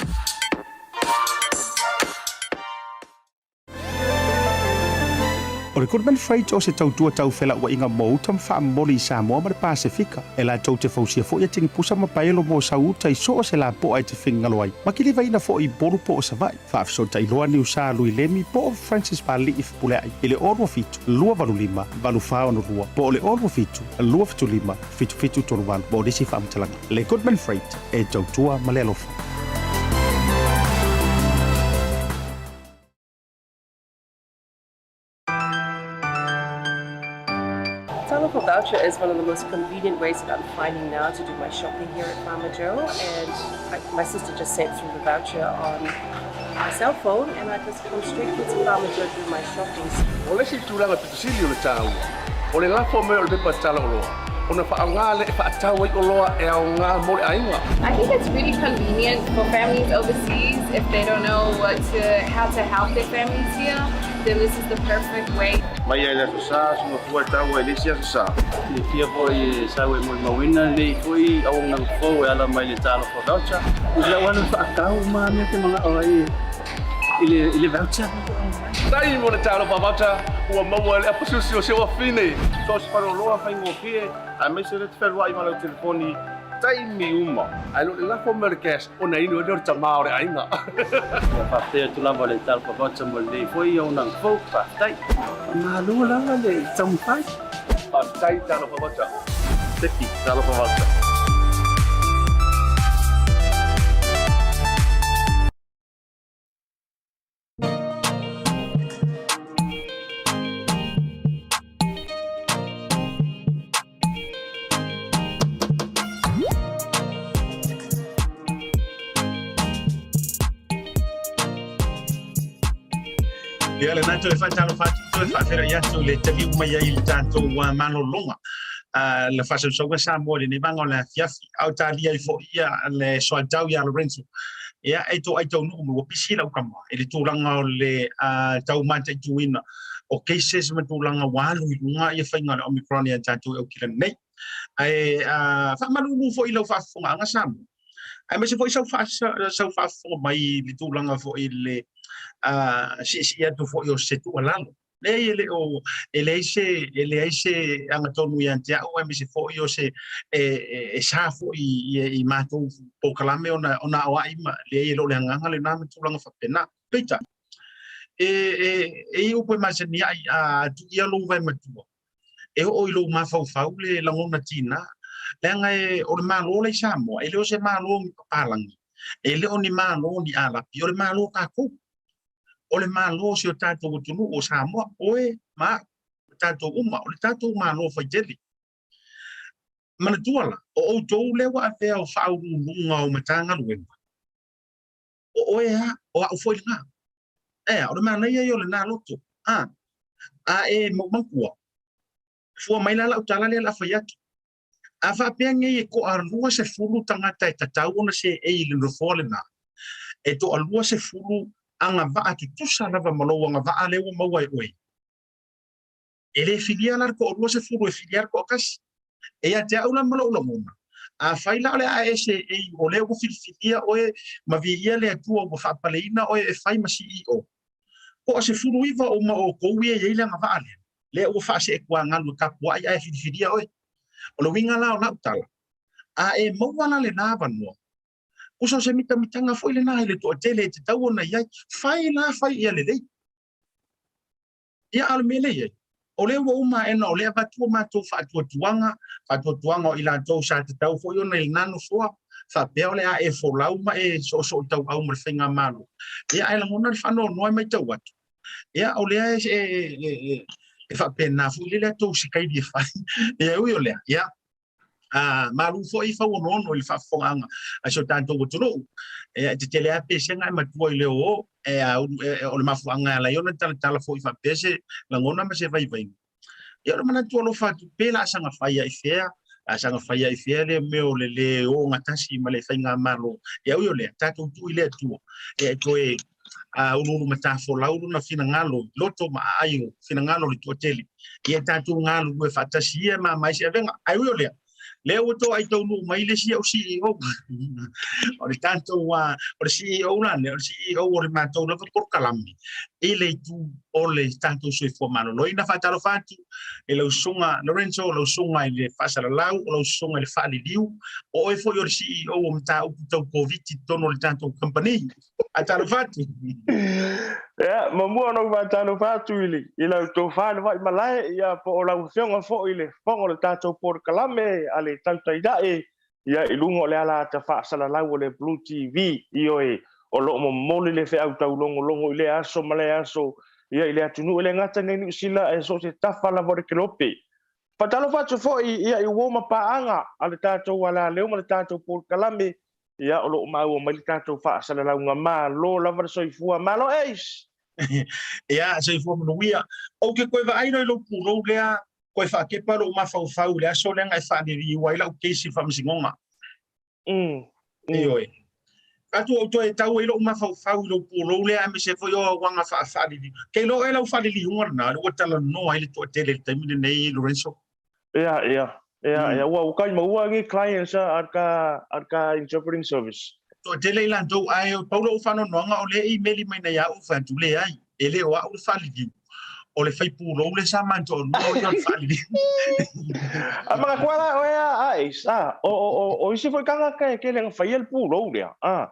O le Goodman Freight o se tautua tau felauaiga mo uta ma faamomoli i Samoa ma le Pasefika. E latou te fausia foi a tinipusa ma paelo mo sau uta i so o se lapoa e te finagalo ai, ma kilivaina foi i Upolu po o Savaii. Faafesootai loa Niusa Lui Lemi po o Francis Pali'i Fepulea'i i le 27 285 8462 po o le 27 275 7738 mo nisi faamatalaga. Le Goodman Freight e tautua ma le alofa. Talofa voucher is one of the most convenient ways that I'm finding now to do my shopping here at Farmer Joe. And I, my sister just sent through the voucher on my cell phone and I just come straight here to Farmer Joe to do my shopping. O le isi tulaga pito sili o le taua, o le lafo mai o le pepa tala oloa, ona faaaoga lea e faatau ai oloa e aoga mo le aiga. I think it's really convenient for families overseas if they don't know what to, how to help their families here, then this is the perfect way. Mai ai le Aso Sa, Aso Gafua e taua ai le isi Aso Sa. Silafia foi e sau e molimauina lenei foi auaunaga fou e ala mai le Talofa Voucher. I lau alu faatau ma mea te manao ai i le, i le voucher. Tai mo le Talofa Voucher, ua maua e le apasusi o si ou afine. So o se faleoloa faigofie, aemaise le te fealuai ma lau telefoni taimi uma. Ae le o le lafo mai o le cash, ona inu ai lea o le tama o le aiga. Ia faafetai atu lava le Talofa Voucher mo lenei foi auaunaga fou. Faafetai. Faamalo lava le taumafai. Faafetai Talofa Voucher. Seki Talofa Voucher. Ia lena toe faatalofa atu, toe faafeiloai atu i le taliu mai ai i le tatou malologa. Le faasausauga Samoa i lenei vaega o le afiafi, a o talia ai foi ia le soatau ia Lorenzo. Ia, e toai taunuu mai, ua pisi lau tama i le tulaga o le tau mataituina o cases ma tulaga ua alu i luga ia faiga o le Omicron ia tatou i Aukilani nei. Ae faamalulu foi i lau faafofogaaga Samoa, aemaise foi sau faafofoga mai i le tulaga foi i le siisii atu foi o se tuualalo. Leai, e le o, e leai se, e leai se agatonu ia te au, aemaise foi o se, e, e, e sa foi i, i, i matou polokalame ona, ona aoai ma, leai, e le o le agaga lena ma tulaga faapena. Peitai, e, e, e i upu e masani ai, a tuia lou vae matua, e oo i lou mafaufau le lagona tiga, leaga e, o le Malo la i Samoa, e le o se Malo ni papalagi, e le o ni Malo ni Alapi, o le Malo tatou. O le Malo o si o tatou atunuu o Samoa, oe ma a'u, o tatou uma, o le tatou Malo faitele. Manatua la, o outou lea ua avea o faauluuluga o Matagaluega, o oe a, o a'u foi lena. Ea, o le manaia ia o lena loto. A, a e maumatua, fua mai la lau tala lea o le a fai atu. A faapea nei e toa-20 tagata e tatau ona seei i le nofoa lena, e toa-20 agavaa tutusa lava ma lou agavaa lea ua maua e oe. E le filia la le toa-20 e filia le toatasi. E ia te au la ma lou lagona, afai la o le a e seei o lea ua filifilia oe ma viia le Atua ua faapaleina oe e fai ma CEO, toa-19 uma o outou ia e i ai le agavaa lea, lea ua faaseetuagalu e tapuai ae filifilia oe. O le uiga la o lau tala, a e maua la lena avanoa, tusa o se mitamitaga foi lena i le toatele e tatau ona i ai, fai la fai ia lelei. Ia, a o le mea lea e i ai, o lea ua uma aena o lea e avatu o matou faatuatuaga, faatuatuaga o i latou sa tatau foi ona i lena nofoa, faapea o le a e folau ma e soosoo tauau ma le faigamalo. Ia, ae lagona le faanoanoa e matau atu, Ia, o lea e, e, e, e faapena foi le lea tou sikaili e fai. Ia, ui o lea, ia, a, malu foi fauonoono i le faafofogaaga a si o tatou atunuu. E, e tetele lava pesega ae matua i le oo, e, a, e, o le mafuaaga e ala ai ona talatala foi faapea se lagona ma se vaivaiga. Ia, o le manatu alofa atu, pe la saga fai ai fea, a saga fai ai fea le mea o le lē ogatasi ma le faigamalo. Ia, ui o lea, tatou tuu i le Atua e toe a uluulu matafolau lona finagalo i loto ma aai o finagalo o le toatele. Ia tatou galulue faatasi ia e mama ai se avega. Ae ui o lea, lea ua toai taunuu mai le isi au CEO. O le tatou, o le CEO la lea, o le CEO o le matou lava polokalame i le itu o le tatou soifua maloloina. Faatalofa atu i lau susuga Lorenzo, lau susuga i le faasalalau, o lau susuga i le faaliliu, o oe foi o le CEO o mataupu tau Koviti i totonu o le tatou kamupani. Faatalofa atu. Ia, muamua ona ou faatalofa atu i, le, i lau tofa le vai malae, ia, po o lau afioga foi i le fofoga o le tatou polokalame a le Tautailae, ia, i luga o le alaata faasalalau o le Blue TV, ioe, o lo o momoli le feau taulogologo i lea aso ma lea aso, ia, i le atunuu e le gata nei Niu Sila, ae so o se tafa lava o le kelope. Faatalofa atu foi, ia, i uo ma paaga a le tatou alaleo ma le tatou polokalame, Ia, o lo o maua mai le tatou faasalalauga. Malo lava le soifua. Malo Ace! Ia, soifua manuia. Ou te toe vaai loa i lou pulou lea, toe faatepa lou mafaufau i le aso lea na e faaliliu ai lau case i le faamasinoga. Mm. Ioe. Atu ou toe tau ai lou mafaufau i lou pulou lea aemaise foi o auaga faafaaliliu. Ke iloa oe lau faaliliuga lena, lea ua talanoa ai le toatele i le taimi lenei, Lorenzo. Ia, ia. Ia, ia. Ua ua kai maua ni clients a ka a ka interpreting service. Toatele i latou, ae pau lou faanoanoaga o lea e imeli mai nei a ou fai atu, leai, e le o a'u le faaliliu, o le faipulou lea sa matou toalua o ia o le faaliliu. A manatua la oe a a Ace, a, o o o o isi foi tagata e tele na faia le pulou lea, a.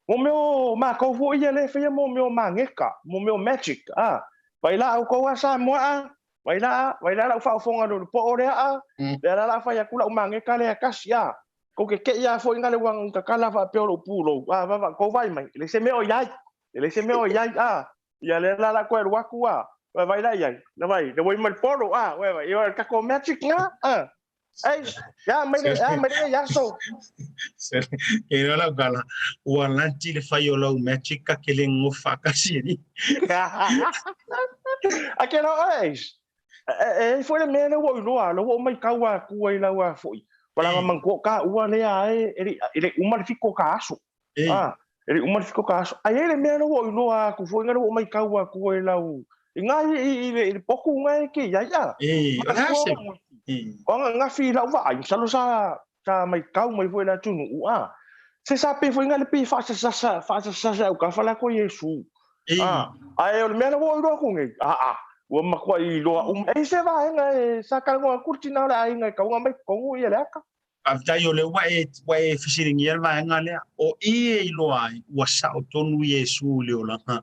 Mo mea o matou foi ia lea e faia mo mea o mageka, mo mea o magic, a. Vai la outou a Samoa a, Vai la, vai la lau faaofoga lo le poo lea a, lea la la fai atu lau mageka lea tasi a. Kou te te'i a foi nga le uaga tatala faapea o lou pulou, a, va, va, kou vai mai, e leai se mea o i ai, e leai se mea o i ai, a. Ia lea la la toe alu atu a, vai vai la i ai, na vai, na vai mai le polo, a, vai vai, ia o le tatou magic na, a. Ei, ia mai le, ia mai le aso. E iloa lau tala, ua lati le fai o lau magic ka ke le gofa faatasi e ni. A ke lau oe, e e ai foi le mea lea ua ou iloa, lea ua ou maitau atu ai lau a foi. Walaga manatua o taua lea e, e le, e le uma le fito o ka aso. Ah, e le uma le fito o ka aso. Ai ai le mea lea ua ou iloa atu foi, lea ua ou maitau atu ai lau, i ngā i, i, i, le, i le poku ngā e ke iai a. O le a se? O nga ngafi i lau vaai, masalo sa, sa maitau mai foi le atunuu, a. Se sa pe foi ngā le pe whaasasasa, whaasasasa au ka whala ko Iesu. A, ae o le mea lea ua ou iloa atu nei, aa, ua matuai iloa uma. E i ai se vaega e sa talanoa atu le tina o le aiga e tau ona aumai totonu ia le ata. Faafetai o lea ua e, ua e fesiligia le vaega lea. O i e iloa ai, ua sao tonu Iesu i le olaga.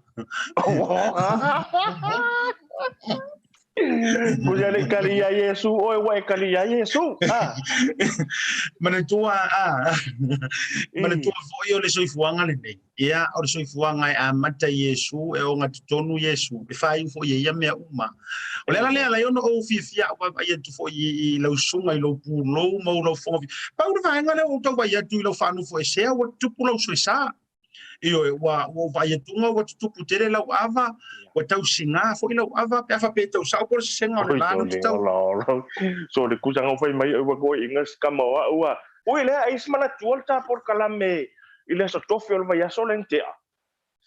Ua le i kali iā Iesu oe, ua e kali iā Iesu. Ah. Manatua, ah, manatua foi o le soifuaga lenei. Ia, o le soifuaga e amata i Iesu, e ogatotonu Iesu, e faaiu foi e ia mea uma. O le ala lea alai ona ou fiafia au vaavaai atu foi i, i lau susuga i lou pulou ma ou lau fofoga. Pau le vaega lea ua ou tau vaai atu i lau faanofoesea, ua tupu lau soesa. Ioe, ua, ua ou vaai atuga ua tutupu tele lau ava, ua tau sigā foi lau ava, pe a faapea e tau sao po o le sesega o le la lea ou te tau. Ola, ola. So le kusaga o fai mai ua koe inga si kama o au a. Ui lea e isi manatua le ta polokalame i le aso tofi o le vaiaso lea na tea.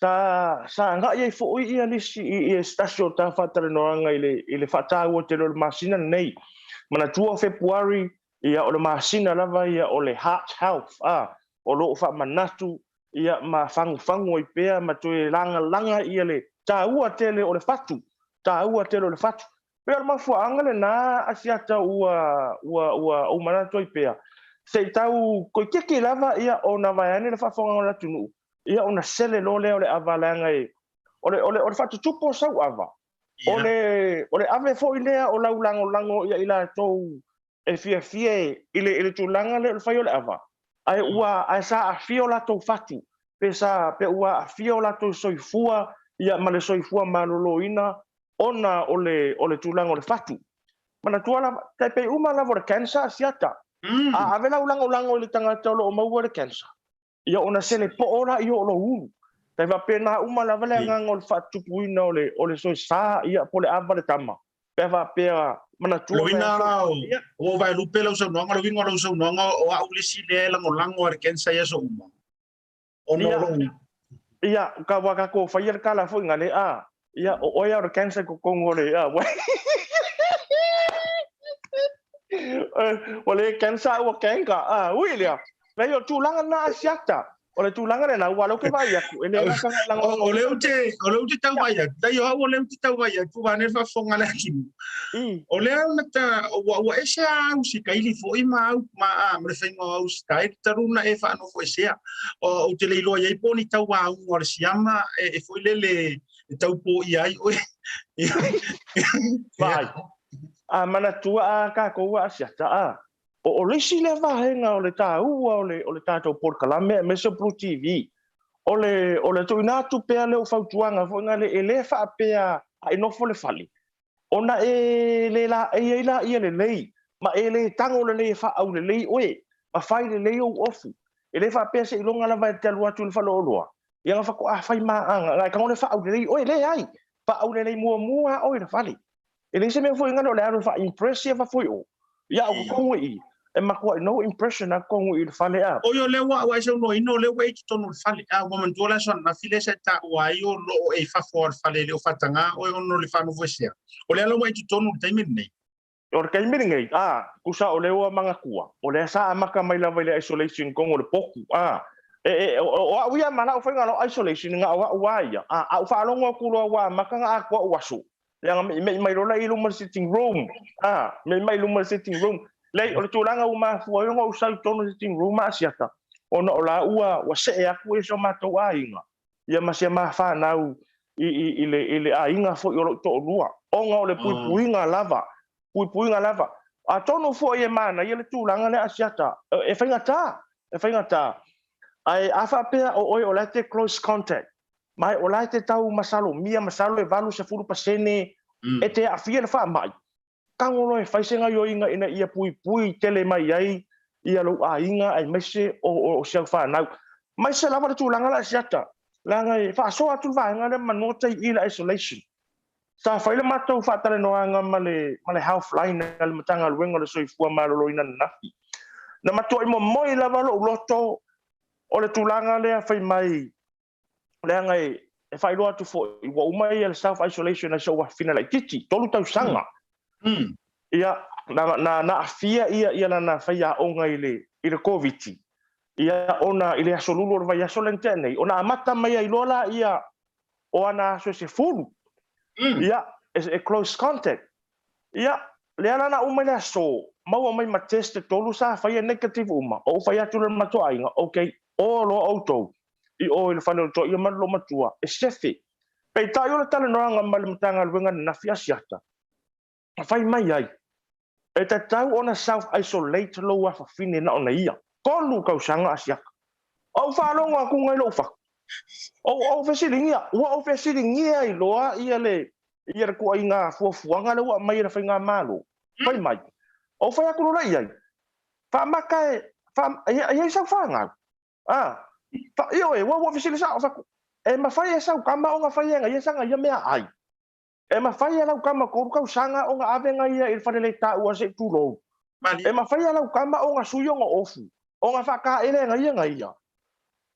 Sa sa agai ai foi ia le isi i se tasi o ta faatalanoaga i le i le faataua tele o le masina lenei. Manatua o Fepuari ia o le masina lava ia o le heart health a o lo o faamanatu ia ma fagufagu ai pea ma toe lagalaga ia le taua tele o le fatu, taua tele o le fatu. Pei o le mafuaaga lena Asiata ua, ua, ua ou manatu ai pea, se i tau toeitiiti lava ia ona vaeane le faafofoga o le atunuu, ia ona sele loa lea o le ava leaga e, o le, o le, o le faatutupu o sau ava, o le, o le ave foi lea o lau lagolago ia i latou e fiafia i le, i le tulaga lea o le fai o le ava, ae ua, ae sa aafia o latou fatu, pe sa, pe ua aafia o latou soifua, ia ma le soifua maloloina ona o le, o le tulaga o le fatu. Manatua lava, tai pei uma lava o le cancer asiata. A ave lau lagolago i le tagata o lo o maua i le cancer, ia ona sele poo laia o lou ulu. Tai faapena uma lava le agaga o le faatupuina o le, o le soesa, ia, po o le ava le tama. Pe a faapea, manatua Le uiga la o, ua ou vaelupe lau saunoaga, o le uiga o lau saunoaga o au le isi lea e lagolago a le cancer i aso uma. Ona o lou... Ia, ka ua tatou faia le tala foi na le, a, ia, o oe a o le cancer i totonu o le, a, ua, ua le cancer a ua canker, a, ui lea. Leai, o le tulaga lena Asiata, o le tulaga lena, aua o lea ou te vaai atu, e le gata na lagolago. O lea ou te, o lea ou te tau vaai atu, leai o au o lea ou te tau vaai atu, vaeane le faafofoga a le atunuu. O lea na ta, ua, ua ese a au sikaili foi ma au, ma, a, ma le faiga o au style talu ona e faanofoesea. O, ou te le iloa i ai po o ni tau auga o le siama e, e foi lele e tau poia ai oe. Vaai, a manatua a tatou a Asiata, a, O, o le isi lea vaega o le taua o le, o le tatou polokalame aemaise o Blue TV, o le, o le tuuina atu pea lea o fautuaga foi nale e le faapea a e nofo le fale, ona e le laei ai laia lelei, ma e le tago lelei e faaaulelei oe, ma fai lelei ou ofu. E le faapea seiloga lava e te alu atu i le faleoloa, ia na faatoa fai maaaga, na e tago le faaaulelei oe, leai, faaaulelei muamua lava oe i le fale. E leai se mea foi ngana o le alu e faa-impress ia fafo i o. Ia au totonu i i, e matuai no impression a totonu i le fale a. Oi o lea ua ua e saunoaina o lea ua e i totonu o le fale. A ua manatua le aso ananafi lea sa e taua ai o lo o e i fafo o le fale e le o faatagā oe ona o le faanofoesea. O lea la ua e i totonu i le taimi lenei. O le taimi lenei, a, tusa o lea ua manatua, o lea sa amata mai lava i le isolation i totonu o le potu, a. E, e, o, o au ia ma lau faiga o lau isolation, na o au lava ia, a, a ou faalogo atu loa ua amata ona atoa ou aso, Leaga meimei mai loa la i luma le sitting room. Ah, meimei luma le sitting room. Leai, o le tulaga ua mafua ai ona ou sau i totonu o le sitting room a Asiata, ona o la ua, ua see atu e si o matou aiga, ia ma si a ma fanau i, i, i, le, i le aiga foi o lou toalua, ona o le puipuiga lava, puipuiga lava. Atonu foi e manaia le tulaga lea Asiata, e faigata, e faigata. Ae a faapea o oe o la e te close contact, Ma o la e te tau masalomia, masalo e 80% e te aafia i le faamai, tago loa e fai se gaioiga ina ia puipui tele mai ai ia lou aiga aemaise o si au fanau. Aemaise lava le tulaga la Asiata, leaga e faasoa atu le vaega lea manoa tai i le isolation. Sa fai le matou faatalanoaga ma le ma le health line a le Matagaluega o le Soifua Maloloina ananafi. Na matuai momoi lava lou loto o le tulaga lea fai mai leaga e, e faailoa atu foi, ua uma ia le self isolation a si ou afafine laitiiti, 3 tausaga. Ia, na, na, na aafia ia, ia lana faiaoga i le, i le Koviti. Ia, ona i le aso lulu o le vaiaso lea na tea nei, ona amata mai ai loa la ia o ana aso e 10. Ia, e close contact. Ia, lea la na uma i le aso, maua mai ma test e tolu sa faia negative uma. Ou fai atu lea i le matou aiga, okay, o loa outou i o i le fale o le toeaia ma le loomatua e sefe. Peitai o le talanoaga ma le Matagaluega ananafi Asiata, na fai mai ai, e tatau ona self isolate lou afafine na ona ia. 3 tausaga Asiata. Ou faalogo atu nai lou fatu. Ou ou fesiligia, ua ou fesiligia ai loa ia le ia le tuaiga fuafuaga lea ua aumai e le faigamalo. Fai mai, ou fai atu loa i ai, faamata e, fa, e i ai sau fanau. A, fa, ioe, ua ua fesili sao, fai atu, e mafai e sau tama ona fai e ia sana ia meaai. E mafai e lau tama 3 tausaga ona ave na ia i le faleletaua se i tulou. E mafai e lau tama ona sui ona ofu, ona faataele na ia na ia.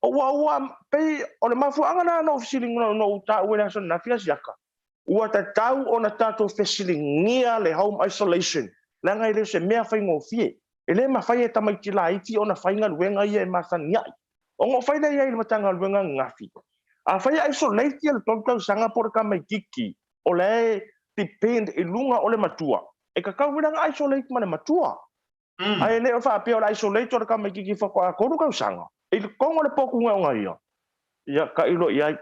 Ua, ua, pei o le mafuaaga lena na ou fesili, na ou taua i le aso ananafi Asiata, ua tatau ona tatou fesiligia le home isolation, leaga e le o se mea faigofie. E le mafai e tamaiti laiti ona fai galuega ia e masani ai. Ona ou fai lea i ai i le Matagaluega ananafi, afai e isolate ia le 3 tausaga po o le tamaititi o la e depend i luga o le matua, e tatau foi la ona isolate ma le matua. Ae le o faapea o le isolate o le tamaititi faatoa 3 tausaga i totonu o le potu ona ia, ia tailo i ai.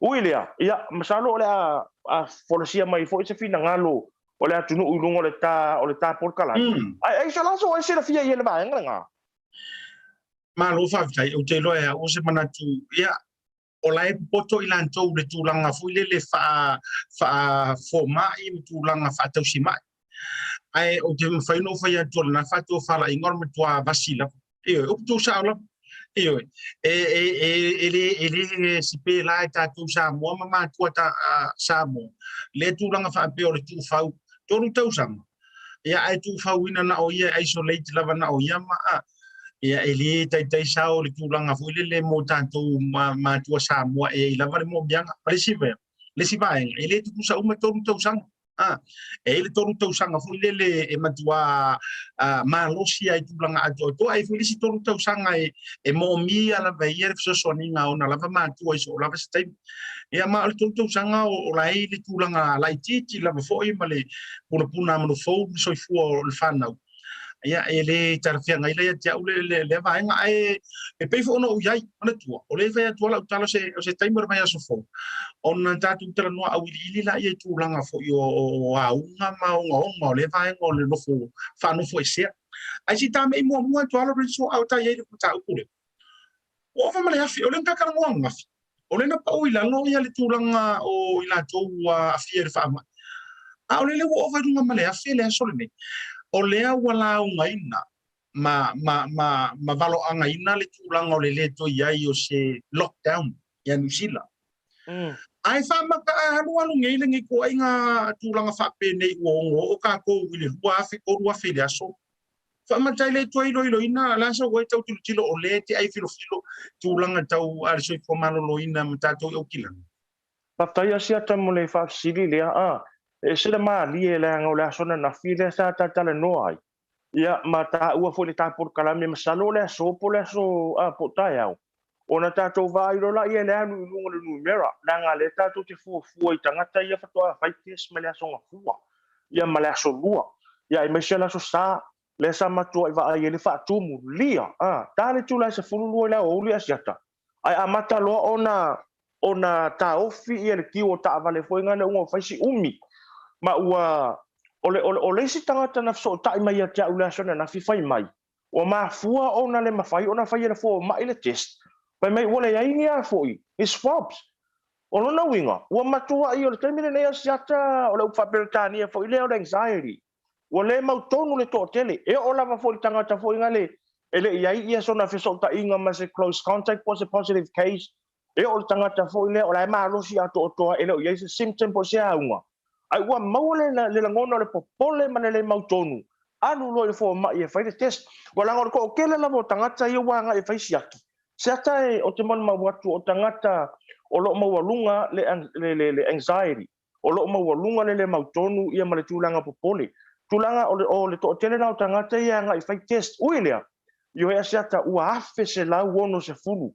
Ui lea, ia, masalo o le a folasia mai foi se finagalo o le atunuu i luga o le ta o le ta polokalame. Ae ai se laso e silafia i ai le vaega lena? Malo faafetai, ou te iloa e au o se manatu, ia, o la e popoto i latou i le tulaga foi lele faa, faafomai ma tulaga faatausimai. Ae ou te mafai ona ou fai atu o lena faatofalaiga o le matua vasi lava. Ioe, upu tuusao lava. Ioe, e, e, e, e le, e le sipela e tatou Samoa ma matua ta, a, Samoa, lea tulaga faapea o le tuufau, 3 tausaga, ia ae tuufauina na o ia e isolate lava na o ia ma, a, ia e le taitai sao le tulaga foi lele mo tatou ma, matua Samoa e i ai lava le moomia. Ma le isi mea, le isi vaega, e le tutusa uma 3 tausaga. A, e i ai le 3 tausaga foi lele e matuā malosi ai i tulaga atoatoa, e i ai foi le isi 3 tausaga e, e moomia lava e ia le fesoasoaniga a ona lava matua i so o lava se taimi. Ia ma o le 3 tausaga o, o la e i le tulaga laitiiti lava foi ma le punapuna manu fou ma le soifua o le fanau. Ia, e le talafeagai la ia te au le, le, lea vaega, ae e pei foi ona ou i ai, manatua, o lea e fai atu lava lau tala o se, o se taimi o le vaiaso fou, ona tatou talanoa auiliili laia i tulaga foi o, o auga ma ogaoga o lea vaega o le nofo faanofoesea. Ae se i tamei muamua atu lava Lorenzo a o ta i ai i le mataupu lea. Ua ova ma le afe, o lea na ta talanoa ananafi, o lea na pau i lalo ia le tulaga o i latou ua aafia i le faamai. A o lele ua ova i luga ma le afe le aso lenei, o lea ua laugaina ma, ma, ma, ma valoagaina le tulaga o le le toe i ai o se lockdown ia Niu Sila. Ae faamata a alualu nei lenei ituaiga tulaga faapenei ua ono oo tatou i le 2,000, 3,000 i le aso. Faamata e le toe iloiloina la sa ua e tau tilotilo o lea e te ai filofilo tulaga tau a le soifua maloloina ma tatou i Aukilani. Faafetai Asiata mo le faafesili lea. A, e ese le malie leaga o le aso ananafi lea sa ta talanoa ai, ia ma taua foi le ta polokalame masalo o le aso po o le aso a po o taeao ona tatou vaai loa laia i le alu i luga o le numera leaga lea tatou te fuafua i tagata ia faatoa fai test mai le aso Gafua ia ma le aso Lua ia aemaise le aso Sa lea sa matuai vaai ai le faatumulia a ta le itula e 12 i le aoauli Asiata ae amata loa ona ona taofi ia le queue o taavale foi lea ua fai si umi ma ua o le, o le, o le isi tagata na fesootai mai ia te au i le aso ananafi fai mai Ua mafua ona le mafai ona fai e le fomai le test, fai mai ua leai ni a foi, ni swabs. O lona uiga, ua matuai o le taimi lenei Asiata, o le upu faa-Peretania foi lea o le anxiety, ua le mautonu le toatele. E oo lava foi i le tagata foi lale e le i i ai ia sona fesootaiga ma se close contact po o se positive case, e oo i le tagata foi lea o la e malosi atoatoa e le o i ai se symptom po o se auga, Ai ua maua le, le lagona o le popole ma le le mautonu, alu loa i le fomai e fai le test. Ua leaga o le toatele lava o tagata ia ua agai e fai siaki. Siata e, ou te maumau atu o tagata o lo o maualuga le, le, le, le anxiety, o lo o maualuga le le mautonu ia ma le tulaga popole. Tulaga o le, o le toatele na o tagata ia e agai e fai test. Ui lea, ioe Asiata ua 1,160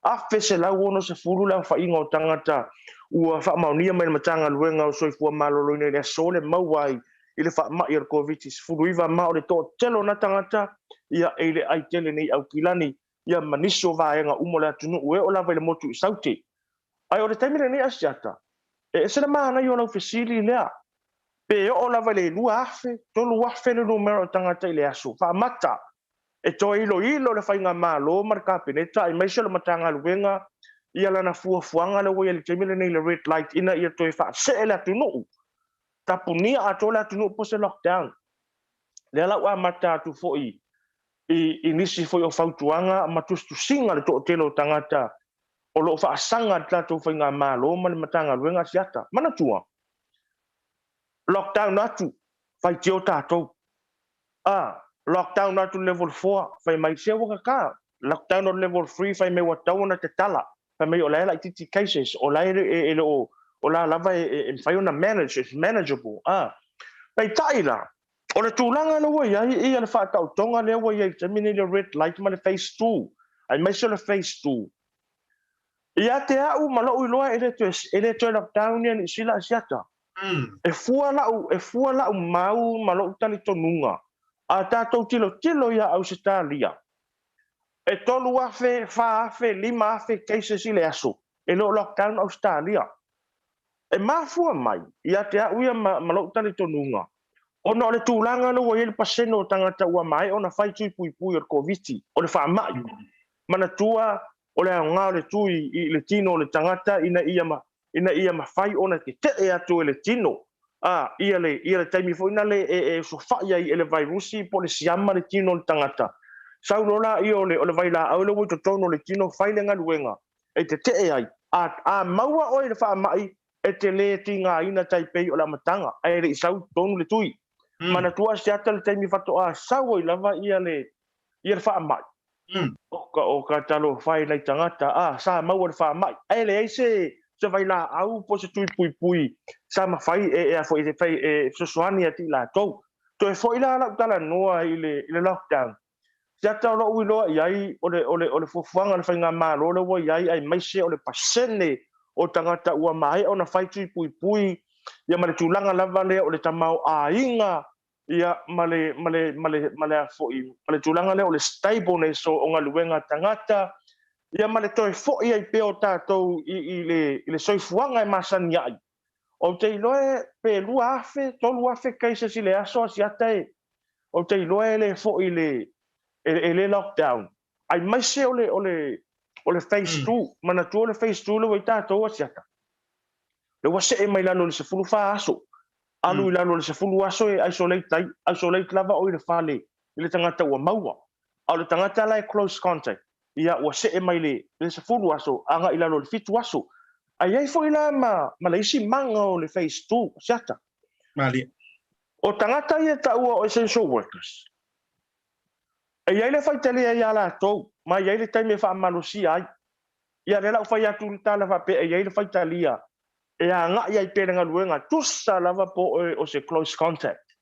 1,160 le aofaiga o tagata ua faamaonia mai le Matagaluega o Soifua Maloloina i le aso le maua ai i le faamai o le Koviti-19, ma o le toatele o na tagata ia e i le ai tele nei Aukilani ia ma nisi o vaega uma o le atunuu e oo lava i le motu i Saute. Ae o le taimi lenei Asiata, e ese le manaia o lau fesili lea, pe oo lava i le 2,000, 3,000 le numera o tagata i le aso faamata e toe iloilo le Faigamalo ma le Kapeneta aemaise o le Matagaluega ia lana fuafuaga lea ua i ai i le taimi lenei i le red light ina ia toe faasee le atunuu, tapunia atoa le atunuu po o se lockdown. Lea la ua amata atu foi i nisi foi o fautuaga ma tusitusiga a le toatele o tagata o lo o faasaga i le tatou Faigamalo ma le Matagaluega a Siata. Manatua, lockdown atu, faitio tatou. A, lockdown atu le level 4, fai mai, se ua kaka. Lockdown o le level 3, fai mai ua tatau ona tatala. Fai mai o la e laitiiti cases, o la e, e, e le o, o la lava e, e, e mafai ona manage, it's manageable. A, peitai la, o le tulaga lea ua i ai ia le faataotoga lea ua i ai i le taimi nei le red light ma le phase 2, aemaise o le phase 2, ia te au ma lou iloa e le toe, e le toe lockdown ia Niu Sila Asiata. E fua lau, e fua lau mau ma lou talitonuga, a tatou tilotilo ia Ausetalia, e 3,000, 4,000, 5,000 cases i le aso, e le o lockdown Ausetalia. E mafua mai, ia te au ia ma, ma lou talitonuga, ona o le tulaga lea ua i ai le pasene o tagata ua maea ona fai tui puipui o le Koviti, o le faamai. Manatua, o le aoga o le tui i le tino o le tagata ina ia ina ia mafai ona tetee atu e le tino, a, ia le, ia le taimi foi nale e, e osofai ai e le vairusi po o le siama le tino o le tagata. Sau loa laia o le, o le vailaau lea ua i totonu o le tino, fai le galuega e tetee ai. A, a maua oe i le faamai, e te lē tigaina tai pei o le amataga, ae le i sau i totonu le tui. Manatua Asiata le taimi faatoa sau ai lava ia le, ia le faamai. O ka, o ka talofa e nai tagata, a, sa maua le faamai, ae leai se, se vailaau po o se tui puipui sa mafai e, e a foi, e fai, e fesoasoani atu i latou. Toe foi la lau talanoa i le, i le lockdown. Siata o lou iloa i ai, o le, o le, o le fuafuaga a le Faigamalo lea ua i ai, aemaise o le pasene o tagata ua maea ona fai tui puipui, ia ma le tulaga lava lea o le tamaoaiga ia ma le, ma le, ma le, ma le a foi, ma le tulaga lea o le stableness o, o galuega a tagata, ia ma le toe foi ai pea o tatou i, i le, i le soifuaga e masani ai. Ou te iloa e pe 2,000, 3,000 cases i le aso Asiata e, ou te iloa e le foi i le, e, e le lockdown. Aemaise o le, o le, o le phase 2, manatua o le phase 2 lea ua i tatou Asiata. Lea ua see mai lalo i le 14 aso. Alu i lalo o le 10 aso e isolate ai, isolate lava oe i le fale i le tagata ua maua. A o le tagata la e close contact, ia ua see mai le 10 aso agai i lalo o le 7 aso. Ae i ai foi la ma, ma le isi maga o le phase 2, Asiata. Malie. O tagata ia e taua o essential workers, e i ai le faitalia ia latou, ma e i ai le taimi e faamalosia ai. Ia lea la ua fai atu le tala faapea e i ai le faitalia e agai ai pea i le galuega, tusa lava po o se close contact.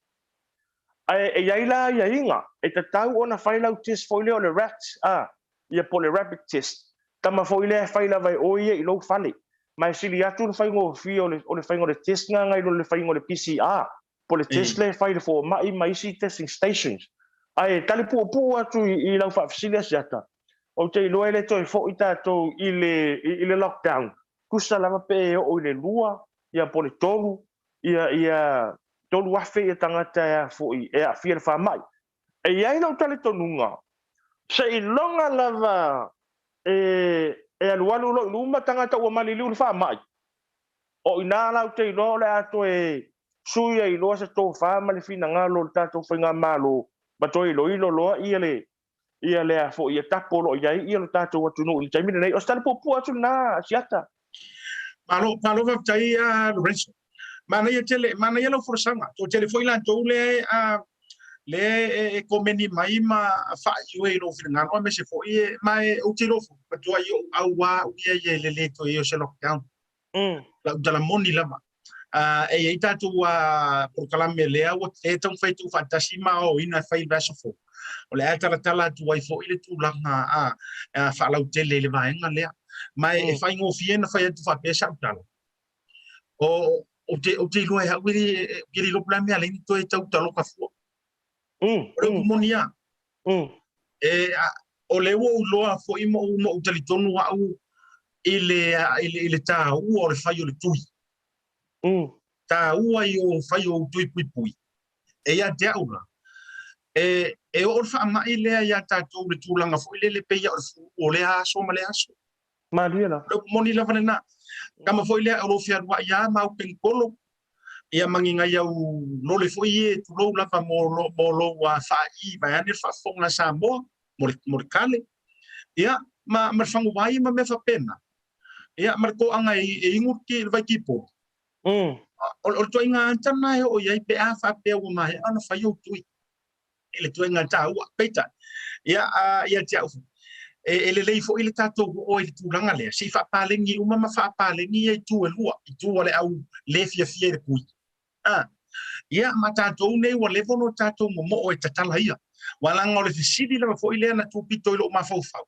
Ae e i ai la aiaiga, e tatau ona fai lau test foi lea o le rat, a, ia po o le rapid test. Tama foi lea e fai lava e oe ia i lou fale. Ma e sili atu le faigofie o le, o le faiga o le test lena nai lo le faiga o le PCR, po o le test lea e fai i le fomai ma isi testing stations. Ae tali puupuu atu i, i lau faafesili Asiata, ou te iloa e le toe foi tatou i le, i le lockdown. Tusa lava pe e oo i le 2, ia po o le 3, ia, ia 3,000 ia tagata e a foi, e aafia i le faamai. E i ai lou talitonuga, seiloga lava e, e alualu loa i luma tagata ua maliliu i le faamai, O i ina la ou te iloa o le a toe sui ai loa se tofa ma le finagalo o le tatou Faigamalo ma toe iloilo loa ia le ia le a foi ia tapo o lo o i ai ia lo tatou atunuu i le taimi lenei. O se tala puupuu atu lena, Asiata. Malo, malo faafetai Lorenzo. Manaia tele, manaia lau folasaga. Toatele foi latou lea a lea e, e komeni mai ma faaiu i lou finagalo aemaise foi e, ma e ou te iloa foi, matuai ou auā au ia ia i le lē toe i ai o se lockdown. Lau tala moni lava. E i ai tatou polokalame lea ua e taumafai e tuufaatasi ma aoaoina e fai i le vaiaso fou. O le a talatala atu ai foi le tulaga faalautele i le vaega lea. Ma e faigofie ona fai atu faapea sau tala, ou te iloa e au e le iloa po o le a le mea e ala ai ona toe tau taloka fua. O le upu moni lava, o lea ua ou iloa foi ma ou talitonu au i le taua o le fai o le tui. Taua ia o le fai o ou tui puipui. E ia te au la, e oo le faamai lea ia tatou i le tulaga foi lele pei lava o le fulu o lea aso ma lea aso. Malie la. O le upu moni lava lena. Tama foi lea o lo o fealuai lava ma au penitolo, ia ma ni nai au lole foi ia tulou lava mo lou faaii vaeane le faafofoga a Samoa mo le kale, ia ma le faguvai ma mea faapena, ia ma le toaga e inu le vaitipolu. O le ituaiga ata lena e oo i ai pe a faapea ua maea ona fai ou tui i le ituaiga taua. Peitai, ia, ia te au foi, e lelei foi le tatou oo i le tulaga lea, se i faapaleni uma ma faapaleni ia itu e lua, itu a le au le fiafia i le tui, a, ia, ma tatou nei ua leva ona tatou momoo e tatala ia. Aua leaga o le fesili lava foi lea na tupito i lou mafaufau,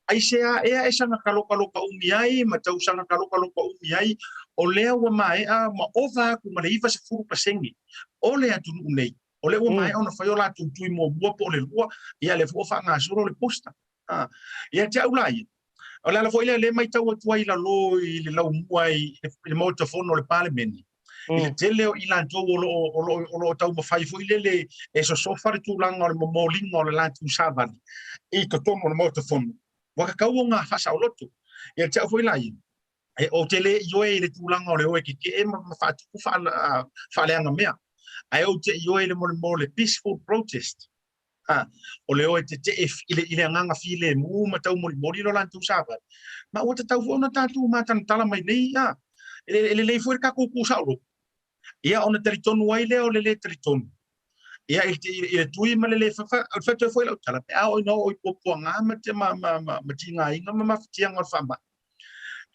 Aisea ea e saga kalokaloka umi ai ma tau saga kalokaloka umi ai, o lea ua maea ma ova atu ma le 90% o le atunuu nei, o lea ua maea ona fai o latou tui muamua po o le lua, ia lea foi ua faagasolo le booster. Ia te au la ia, o le ala foi lea lea e matau atu ai i lalo i le laumua i le Maota Fono o le Palemene, i le tele o i latou o lo o, o lo o, o lo o taumafai foi lele e sosofa le tulaga o le momoliga o le latou savali i totonu o le Maota Fono, ua tatau ona faasaoloto. Ia te au foi la ia, e, ou te le ioe i le tulaga o le o e tetee ma, ma faatupu faaleaga mea, ae ou te ioe i le mo le peaceful protest. A, o le o e tetee i le, i le agaga filemu ma taumolimoli lo latou savali, ma ua tatau foi ona tatou matagatala mai nei, a, e, e lelei foi le tatou tu saoloto. Ia, ona talitonu ai lea o le lē talitonu. Ia, i, i, i le tui ma le lē fafa, o le fai atu ai foi lau tala, pe a oo ina oo i puapuaga ma, ma, ma, ma, ma tigaina ma mafatiaga o le faamai.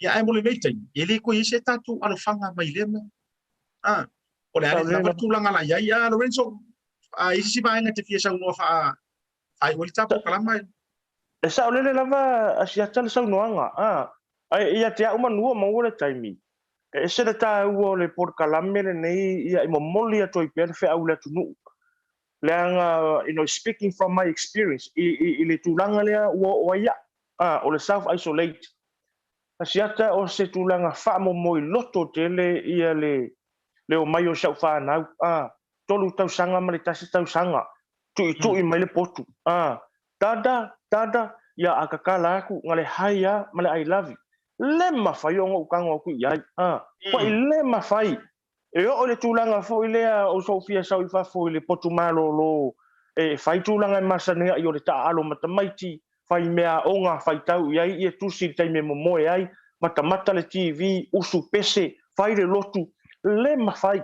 Ia, ae mo lenei taimi, e le toe i ai se tatou alofaga mai lea mea. A, o le a le lava le tulaga la i ai. A, Lorenzo, A i se isi vaega e te fia saunoa faa faaiu ai le ta polokalama e. E saolele lava a siata le saunoaga, a, ae ia te au manu o maua le taimi, e ese le taua o le polokalame lenei ia i momoli atu ai pea le feau i le atunuu. Leaga, you know, speaking from my experience, i, i, i le tulaga lea ua oo ai au, a, o le self isolate. A siata o se tulaga faamomoi loto tele ia le, le omai o si au fanau, a, 3 tausaga ma le 1 tausaga, tuitui mai le potu, a, dada, dada, ia a tatala atu, na le hi a ma le I love you. Le mafai ona ou tago atu i ai, a, ua i le mafai. E oo i le tulaga foi lea o sou fia sau i fafo i le potu malolo e fai tulaga e masani ai o le taaalo ma tamaiti, fai meaaoga, faitau i ai ia tusi i le taimi e momoe ai, matamata le TV, usu pese, fai le lotu, le mafai.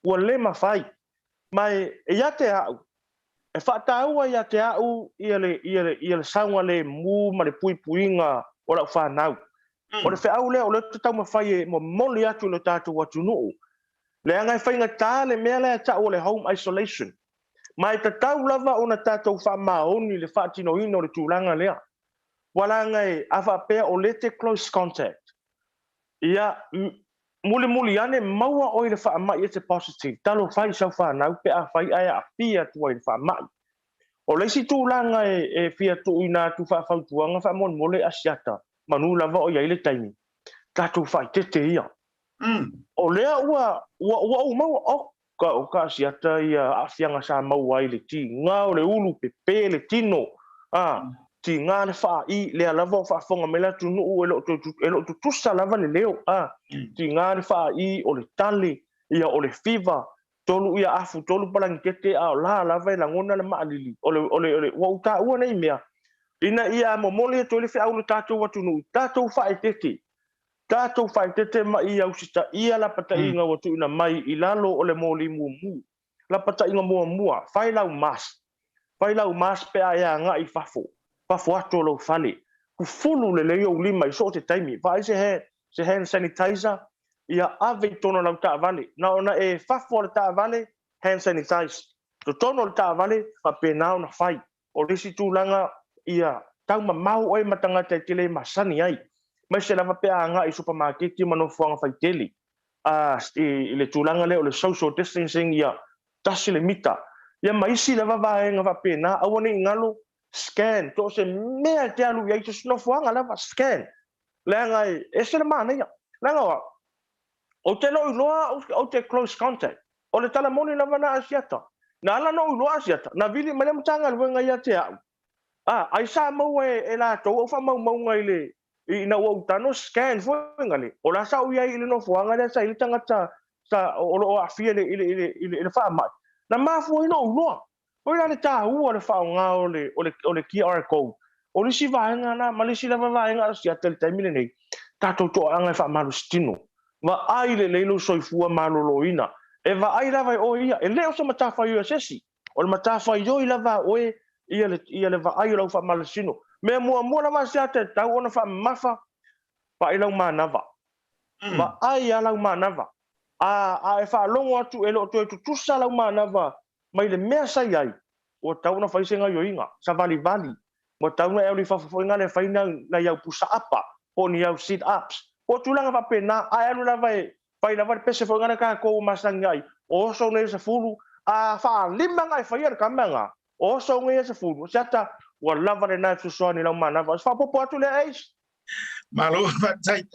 Ua le mafai. Ma e ia te au, e faataua ia te au ia le, ia le, ia le saogalemu ma le puipuiga o lau fanau. O le feau lea o lea ou te taumafai e momoli atu i lo tatou atunuu, leaga e faigata le mea lea e tau o le home isolation. Ma e tatau lava ona tatou faamaoni i le faatinoina o le tulaga lea. Ua leaga e, a faapea o lea e te close contact, ia, Mulimuli ane, maua oe i le faamai e te positive, talofa i sau fanau pe afai ae aafia atu ai i le faamai. O le isi tulaga e fia tuuina atu faafautuaga faamolemole Asiata, manu lava o i ai le taimi, tatou faaitete ia. O lea ua ua ou maua, oh, ka o ka Asiata ia aafiaga sa maua ai le tiga o le ulu, pepe le tino, a, tiga le faaii, lea lava o faafofoga mai le atunuu e le o toe e le o tutusa lava le leo, a, tiga le faaii, o le tale, ia o le fiva, tolu ia afu, tolu palagitete, a o la lava e lagona le maalili, o le, o le, o le, ua ou taua nei mea, ina ia momoli atu ai le feau i le tatou atunuu, tatou faaeteete, Tatou faaeteete ma ia usitaia lapataiga ua tuuina mai i lalo o le moli mumu. Lapataiga muamua, fai lau mask. Fai lau mask pe a e agai i fafo, fafo atu o lou fale. Fufulu lelei ou lima i so o se taimi. Vaai se se hand sanitizer, Ia ave i totonu o lau taavale. Na ona e fafo o le taavale, hand sanitize. Totonu o le taavale, faapena ona fai. O le isi tulaga, ia taumamao oe ma tagata e te le masani ai, aemaise lava pe a agai i supamaketi ma nofoaga faitele. A, i le tulaga lea o le social distancing, ia tasi le mita. Ia ma isi lava vaega faapena, aua ne i galo, scan, so o se mea e te alu i ai, so o se nofoaga lava, scan. Leaga e ese le manaia. Leaga o au, ou te le o iloa ou te close contact. O le tala moni lava na Asiata. Na ala ona ou iloa Asiata, na vili mai le Matagaluega ia te au, a, ai sa maua e latou au faamaumauga i le, ina ua ou tago scan foi ngale, o la sa ou i ai i le nofoaga lea sa i ai le tagata sa, o lo o aafia i le, i le, i le, i le faamai. Na mafua ai ona ou iloa. Pei la le taua o le faaaoga o le, o le, o le QR code, o le isi vaega la, ma le isi lava vaega a siata i le taimi lenei, tatou toaaga e faamalositino. Vaai lelei lou soifua maloloina. E vaai lava e oe ia, e le o se matafaioi a se isi, o le matafaioi lava a oe ia le, ia le vaai o lau faamalositino. Mea muamua lava a siata e tatau ona faamamafa, vaai lau manava. Vaai lava lau manava. A, a e faalogo atu e le o toe tutusa lau manava mai le mea sa i ai, ua tatau ona fai se gaioiga, savalivali, ua tatau ona e alu i fafo foi nale e fai nai au pusa apa, po o ni au sit ups, po o tulaga faapena, ae alu lava e fai lava le pese foi nale tatou ua masani ai, o oso nei e sefulu, a faalima na e faia le tama na, o oso nei e sefulu, se ata, ua lava lena e fesoasoani i lau manava. O se faaopoopo atu lea Ace? Malo faafetai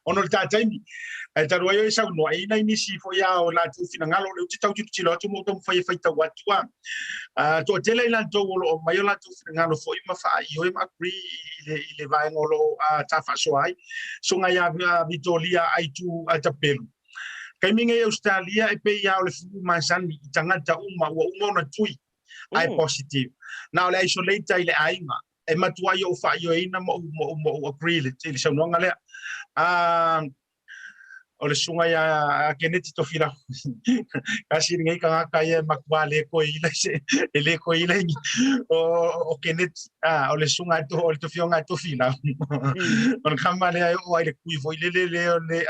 ona o le ta taimi. Ae talu ai o e saunoa, e i ai nai nisi foi a o latou finagalo, o lea ou te tau tilotilo atu ma ou taumafai e faitau atu a. Toatele i latou o lo o aumai o latou finagalo foi ma faaioe ma agree i le, i le vaega o lo o ta faasoa ai. Susuga ia Vitolia Aitu Tapelu. Taimi nei i Ausetalia e pei lava o le flu masani i tagata uma ua uma ona tui ae positive. Na o le isolate i le aiga. E matuai ou faaioeina ma ou, ma ou, ma ou agree i le, i le saunoaga lea. O le susuga ia Keneti Tofilau, kasi lenei tagata ia e matua le koe ila se, e le koe ila ingi, o, o Keneti, o le susuga o le tofioga a Tofilau. O le kama lea e oo ai le kui foi lele le o le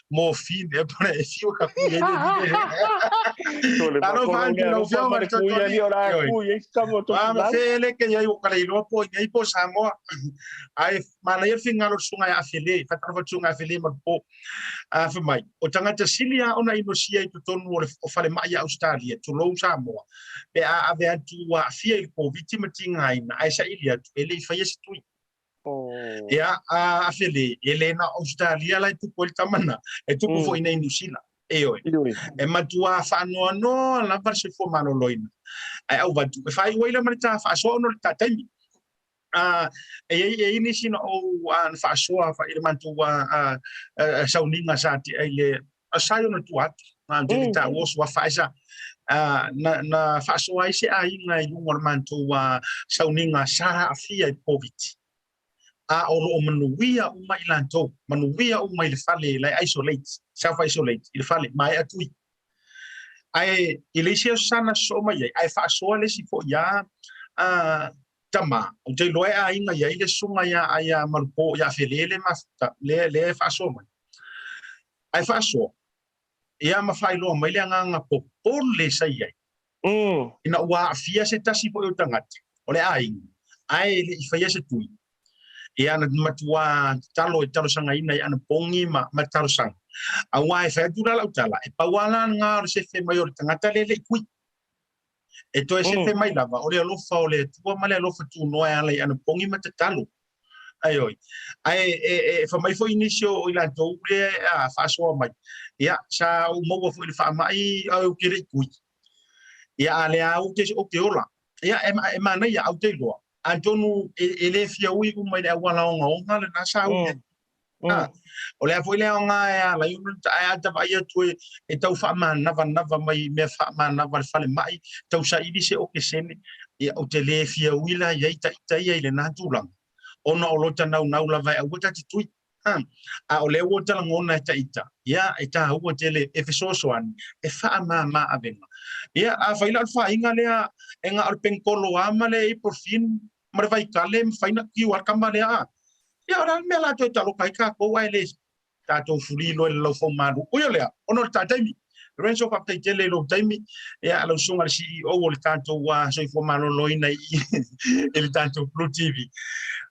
morphine, e pona e fiu ka kui ai le le. Alofa atu lau afioga i le Totoli. A ma fe le ke iai o ka le iloa po i nei po Samoa. Ae manaia le finagalo o le susuga ia Afele, faatalofa atu susuga Afele ma le po. A fai mai, o tagata sili lava ona inosia i totonu o le o falemai a Ausetalia, tulou Samoa, pe a ave atu ua aafia i le Koviti ma tigaina, ae saili atu, e le i faia se tui. Ia, a Afele, e le na o Ausetalia la e tupu ai le tama na, e tupu foi i nei Niu Sila. Ioe. E matua faanoanoa lava le soifua maloloina. Ae auvatu, e faaiu ai lea ma le ta faasoa ona o le ta taimi. E i ai, e i ai nisi na ou na faasoa i le matou sauniga sa tea i le sa i ona tua atu. Na te le taua o suafa ai sa na, na faasoa ai se aiga i luga o le matou sauniga sa aafia i le Koviti. A o lo o manuia uma i latou, manuia uma i le fale la e isolate, self isolate i le fale, maea tui. Ae i le isi aso sa na sosoo mai ai, ae faasoa le isi foi ia tama, ou te iloa e aiga i ai le susuga ia ia Malupo ia Fele le mafuta le le e faasoa mai. Ae faasoa, ia ma faailoa mai le agaga popole sa i ai. Ina ua aafia se tasi foi o tagata o le aiga, ae e le i faia se tui. Ia na matua tatalo e talosagaina i anapogi ma, ma talosaga. Aua e fai atu la lau tala, e pau lava la lena o le sefe mai o le tagata lea e le i tui. E toe sefe mai lava o le alofa o le Atua ma le alofa tunoa e ala i anapogi ma tatalo. Aioi. Ae e, e fai mai foi nisi o i latou lea a faasoa mai. Ia, sa ou maua foi i le faamai ae ou te le i tui. Ia, a lea ou te, ou te ola. Ia, e, e manaia, au te iloa. Atonu e, e le fia ui uma i le auala ogaoga lena sa ui ai. O le a foi le aoga e ala ai ona ae a ta vaai atu e, e tau faamanavanava mai mea faamanava le falemai, tau saili se okesene, ia ou te le fia ui la i ai ita ia i lena tulaga, ona o lota naunau lava e aua ta te tui. Ha, a o lea ua talagona e ta ita, ia e taua tele e fesoasoani, e faamama avega. Ia, afai la o le faaiga lea e na o le penikolo lava ma le ibuprofen ma le vaikale e mafai ona kiu lava le tama lea a. Ia o le a le mea o le a toe taloka ai tatou ae le. Tatou fuli loa i le laufaumalu. Ui o lea, ona o le ta taimi. Lorenzo, faafetai tele i lou taimi. Ia, lau susuga i le CEO o le tatou soifua maloloina i i le tatou Blue TV.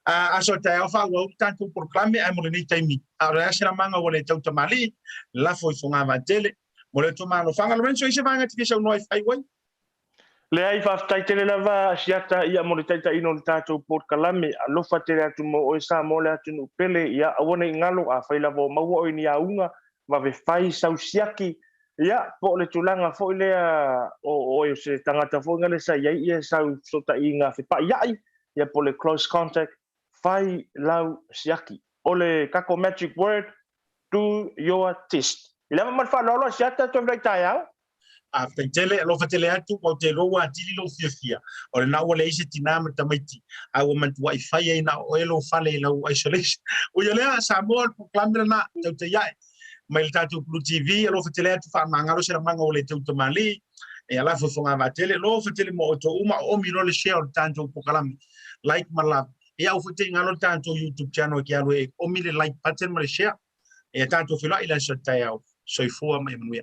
Aso a taeao faaauau le tatou polokalame, ae mo lenei taimi, a o le a se lamaga ua le tau tamalii, lafo i fogavaa tele. Mo le outou malofaga. Lorenzo, i se vaega e te fia saunoa ai faaiu ai? Leai, faafetai tele lava Asiata ia mo le taitaiina o le tatou polokalame. Alofa tele atu mo oe Samoa le atunuu pele, ia aua ne i galo, afai lava o maua oe i ni auga, vave fai sau siaki, ia po o le tulaga foi lea o oe o se tagata foi ngale sa i ai ia sau fesootaiga fepaiai, ia po o le close contact, fai lau siaki. O le tatou magic word, do your test. I le ava ma le faaaloalo Asiata, toe feiloai taeao. Faafetai tele, alofa tele atu, ua ou te iloa ua atili lou fiafia, o lena ua leai se tinā ma tamaiti, a ua matuai fai ai na o oe lou fale i lau isolation. Ui o lea, Samoa, o le polokalame lena, tautai ae mai le tatou Blue TV, alofa tele atu, faamagalo se lamaga ua le tau tamalii, e alafo i fogavaa tele, alofa tele mo outou uma, oomi loa le share o le tatou polokalame, like ma love. Ia aua foi te i galo le tatou YouTube channel e ke alu e oomi le like button ma le share. E tatou feiloai i le aso taeao. Soifua ma ia manuia.